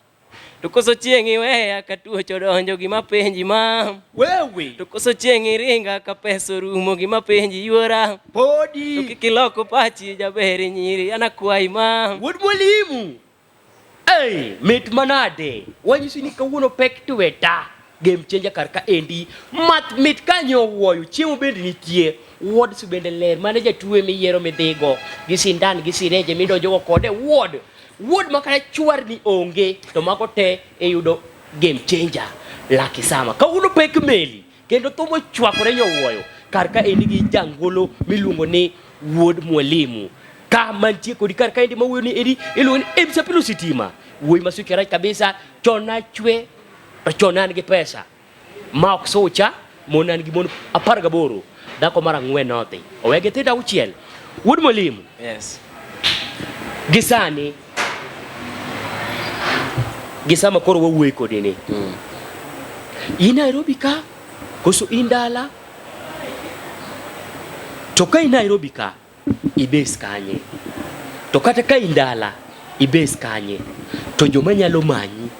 To koso chieng' iweya ka tuoch odonjo gima penji ma. Wewe. To koso chieng' iringa ka pesa orumo gima penji yuora. Podi. To kik iloko pachi jaber nyiri an akwayi ma. Wuod mwalimu. Hey, mit manade. Wanyisi ni kawuono pek tweta. Game changer kar ka endi. Math mit kanyo wuoyo. Chiemo bende nitie. Wards bende ler. Mane jatuo miyiero midhigo. Gi sindan gi sirenje midonjogo kode. Ward. Ward ma kata chwarni onge. To mago te iyudo game changer. Lucky Sama. Kawuono pek meli. Kendo thum ochwakore nyowuoyo. Kar ka endi gi jangolo miluongo ni Wuod Mwalimu. Ka mantie kodi kar ka endi mawuoyo ni eri iluongo ni MC Apilo Sitima. Wuoyi ma suche rach kabisa. Chon nachwe to chon an gi pesa. Ma ok sucha, mon an gi mon 18. Dhako mar ang'wen nodhi. Owe gi nyithindo auchiel. Wuod Mwalimu. Yes. Gi sani gi sama koro wawuoyo kodi ni. In Nairobi ka koso in dala? To ka in Nairobi ka ibes kanye? To kata ka in dala ibes kanye? To joma nyalo manyi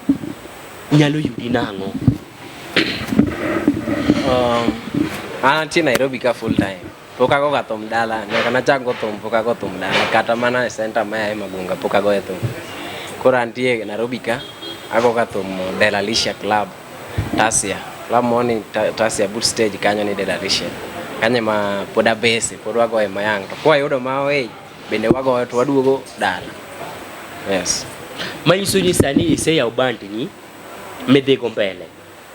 nyalo yudi nang'o? An antie Nairobi ka full time. Pok agoga thum dala, nyaka nachak go thum pok ago thum dala. Kata mana e center ma aye Magunga pok agoye thum. Koro antie Nairobi ka, agoga thum Delalisha Club, Tasia. Club moro ni Tasia but stage kanyo ni Delalisha. Kanyo ema pod abese, pod wagoye mayang. To kwayudo ma oej, bende wagoyo to waduogo dala. Yes. Manyiso ni sani iseyawo band ni midhigo mbele.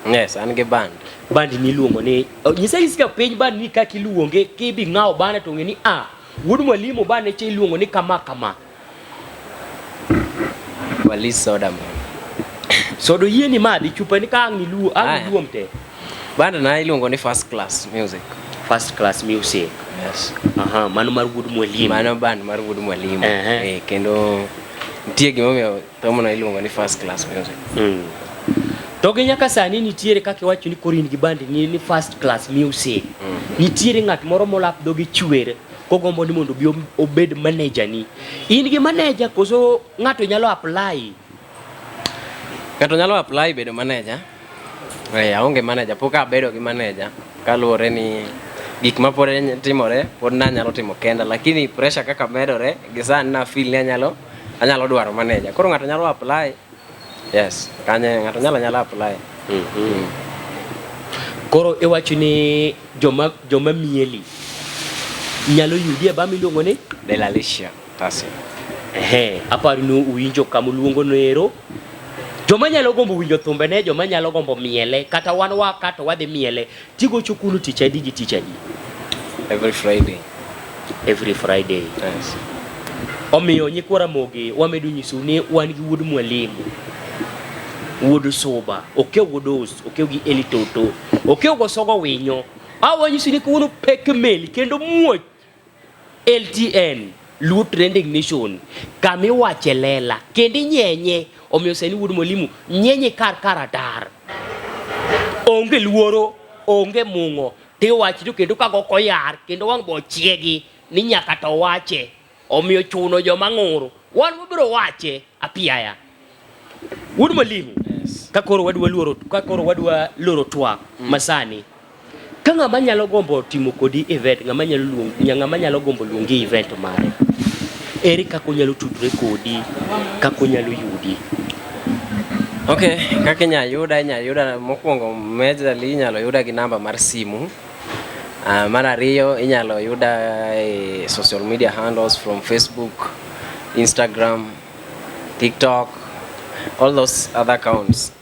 Yes, an gi band. Band ni iluongo ni oh, nyisa nyisa piny band ni kaka iluonge kibi ng'awo bana to ng'e ni a wuod mwalimu bane cha iluongo ni kama kama. Walis soda man. Sodo yie ni madhi chupa ni ka ang' iluo ang' Aya. iluom te. Band na iluongo ni First Class Music. First Class Music. Yes. Aha, mano mar wuod mwalimu. Mano band mar wuod mwalimu. Ehe. Eh, kendo nitie gimomiyo thumno iluongo ni First Class Music. To gi nyaka sani nitiere kaka iwacho ni koro in gi band ni, ni First Class Music. Nitiere ng'at moro molap dhoge chwer kogombo ni mondo obi obed manager ni. In gi manager koso ng'ato nyalo apply? Ng'ato nyalo apply bedo manager. Eh, aonge manager, pok abedo gi manager kaluwore ni gik ma pod timore pod nanyalo timo kenda, lakini pressure kaka medore gi sani na feel ni anyalo anyalo dwaro manager. Koro ng'ato nyalo apply. Yes, kanye ng'ato nyalo nyalo apply. Koro iwacho ni joma joma mieli nyalo yudi e ba miluongo ni Delalisha Tasia. Ehe, aparo ni uwinjo kama uluongo no ero. Joma nyalo gombo winjo thumbene, joma nyalo gombo miele, kata wan waka to wadhi miele. Tigocho kuno tich adi gi tich adi? Every Friday. Every Friday. Yes. Omiyo nyikwa Ramogi wamedo nyisou ni wan gi wuod mwalimu. Wuod Suba, okew wuod Os, okew gi Eli Toto, okew go Sogo Winyo. A wanyisi ni kawuono pek meli kendo muoch LTN Luo Trending Nation kama iwache lela kendo inyenye. Omiyo sani wuod mwalimu nyenye kar karatar. Onge luoro, onge mung'o, tiwacho to kendo ka goko yar kendo wang' bo chiegi ni nyaka to wache. Omiyo chuno joma ng'ur, wan wabiro wache apiaya. Wuod mwalimu, Yes. ka koro wadwa luoro, ka koro wadwa loro twak masani. Ka ng'ama nyalo gombo timo kodi event, ng'ama nyalo luong, ng'ama nyalo gombo luongi event mare, ere kaka onyalo tudre kodi, kaka onyalo yudi? Okay, kaka inyalo yuda, inyalo yuda mokwongo majorly inyalo yuda gi namba mar simu. Mar ariyo inyalo yuda e social media handles from Facebook, Instagram, TikTok, all those other accounts.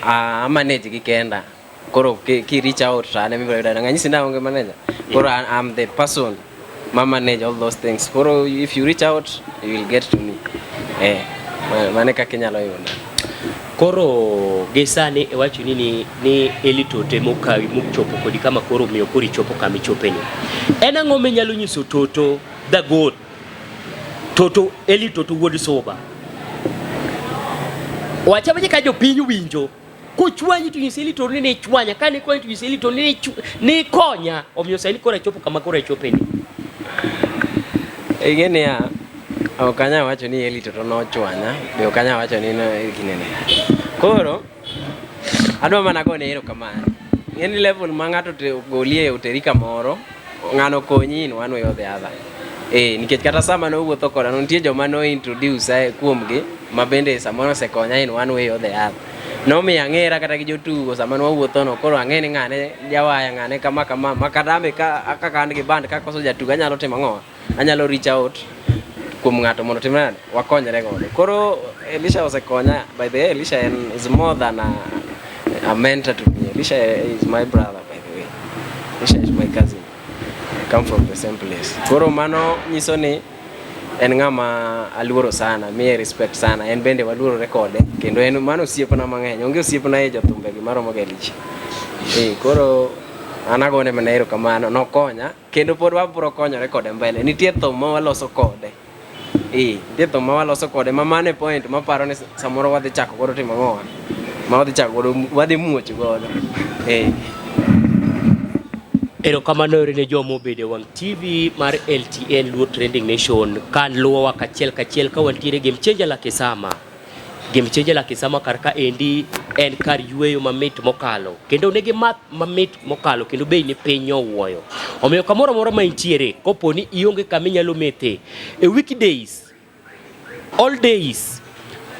Amanage gi kenda. Koro ki reach out to an ema ibiro yuda. Ng'anyisi ni aonge manager. Koro I'm the person ma manage all those things. Koro if you reach out, you will get to me. Mano e kaka inyalo yuda. Koro gi sani iwacho ni Eli Toto ema okawi mochopo kodi kama koro omiyo koro ichopo kama ichopeni. En ang'o minyalo nyiso Toto the goat? Toto Eli Toto wuod Suba. Wacha wacha ka jopiny winjo. Kochwanyi to nyise Eli Toto ni ne chwanya, ka ne konyi to nyise Eli Toto ni ne konya. Omiyo sani koro achopo kama koro achopeni. Ing'e niya, ok anyal wacho ni Eli Toto nochwanya, be ok anyal wacho ni ne ginene. Koro, adwa mana gone erokamano. Ing'e ni level ma ng'ato ogolie oteri kamoro, ng'ano konyi in one way or the other. Nikech kata sama nowuotho koda, nitie joma no introduce kuomgi, ma bende samoro osekonya in one way or the other. Nomiyo ang'era kata gi jotugo sama nwawuotho no, koro ang'e ni ng'ane jawaya, ng'ane kama kama, ma kata ambe ka kaka an gi band kakoso jatugo anyalo timo ang'o? Anyalo reach out kuom ng'ato mondo otim nade? Wakonyre godo. Koro Elisha osekonya. By the way, Elisha is more than a mentor to me. Elisha is my brother, by the way. Elisha is my cousin. I come from the same place. Koro mano nyiso ni en ng'ama aluoro sana, miye respect sana. En bende waluorore kode, kendo en mano osiepna mang'eny. Onge osiepna e jothumbe gi maromo gi Elisha. Koro an agone mana erokamano, nokonya kendo pod wabiro konyore kode mbele. Nitie thum ma waloso kode. Nitie thum ma waloso kode ma mano e point maparo ni samoro wadhi chako godo timo ang'o? Ma wadhi chako godo, wadhi muoch godo. Erokamano ere ne joma obedo e wang' TV mar LTN Luo Trending Nation ka luwowa kachiel kachiel ka wantiere Game Changer Lakisama. Game Changer Lakisama kar ka endi en kar yueyo mamit mokalo kendo nigi math mamit mokalo kendo bei ni piny owuoyo. Omiyo kamoro amora ma intiere kopo ni ionge kama inyalo methe e weekdays, all days,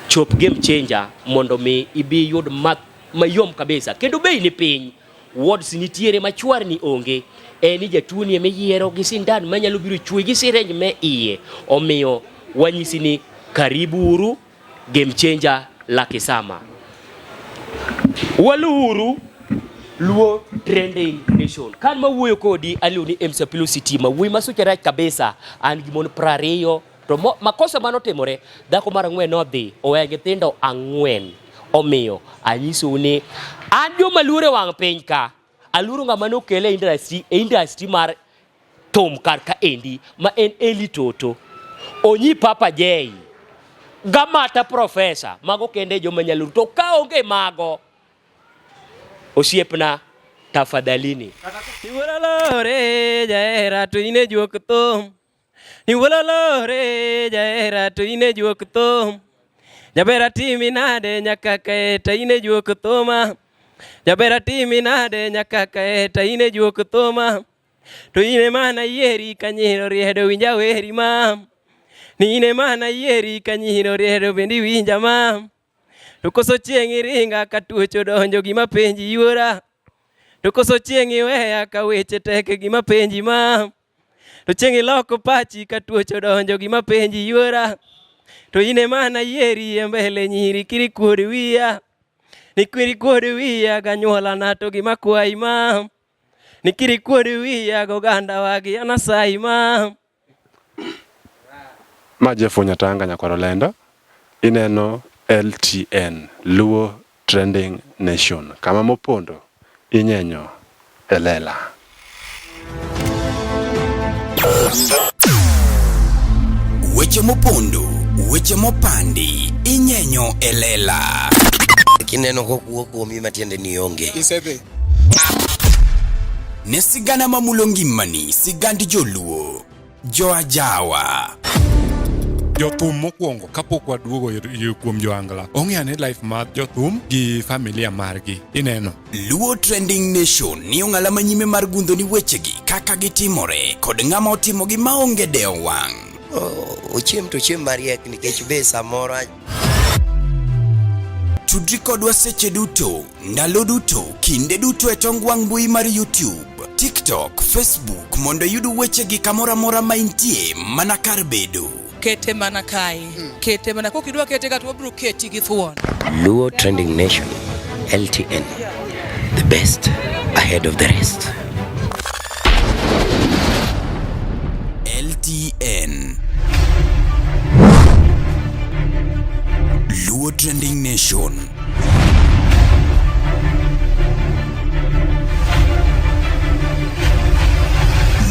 chop Game Changer mondo mi ibi iyud math mayom kabisa kendo bei ni piny. Wards nitiere machwar ni onge, en ni jatuo ni emiyiero gi sindan manyalo biro chuoyi gi sirenj me iye. Omiyo wanyisi ni karibu uru Game Changer Lakisama. Waluwuru Luo Trending Nation. Kan mawuoyo kodi aluwo ni MC Apilo Sitima, wuoyi ma suche rach kabisa, an gi mon 20 to makosa manotimore, dhako mar 4 nodhi oweyo nyithindo 4. Omiyo anyisou ni an joma luoro e wang' piny ka, aluoro ng'ama nokele e industry mar thum kar ka endi ma en Eli Toto, Onyi Papa J, Gamata Professor, mago kende joma nyalo to ka onge mago osiepna tafadhalini. Iwuololore jahera to in e juok thum. Iwuololore jahera to in e juok thum. Jaber atimi nade nyaka kae to in e juok thuma. Jaber atimi nade nyaka kae to in e juok thuma. To in ema nayieri ka nyiro riedo winja weri ma. Ni in ema nayieri ka nyiro riedo bende iwinja ma. To koso chieng' iringa ka tuoche odonjo gima penji yuora. To koso chieng' iweya ka weche tek gima penji ma. To chieng' iloko pachi ka tuoche odonjo gima penji yuora. To in ema nayieri e mbele nyiri kiri kuod wiya. Ni kiri kuod wiya ganyuolana to gima kwayi ma. Ni kiri kuod wiya goganda wagi anasayi ma. Ma Jeff Nyatanga Nyakwar Olendo. Ineno LTN, Luo Trending Nation. Kama mopondo inyenyo e lela. Weche mopondo, weche mopandi, inyenyo e lela. Kineno kokuo kuomi matiende ni onge. Isedhi. Ne sigana mamulo ngimani, sigand joluo, joajawa. Jothum mokwongo kapok waduogo kuom joangla, ong'e ane life mar jothum gi familia margi. Ineno. Luo Trending Nation ni ong'ala manyime mar gundho ni wechegi kaka gitimore kod ng'ama otimogi maonge dewo wang'. Ochiem to ochiem mariek nikech be samoro Tudri kodwa seche duto, ndalo duto, kinde duto e tong wang' mbui mar YouTube, TikTok, Facebook mondo iyud wechegi kamoro amora ma intie mana kar bedo. Kete mana kae. Kete mana kokidwa kete ka to wabiro keti gi thuon. Luo Trending Nation, LTN, the best ahead of the rest. LTN Luo Trending Nation.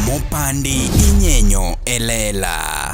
Mopandi inyenyo e lela.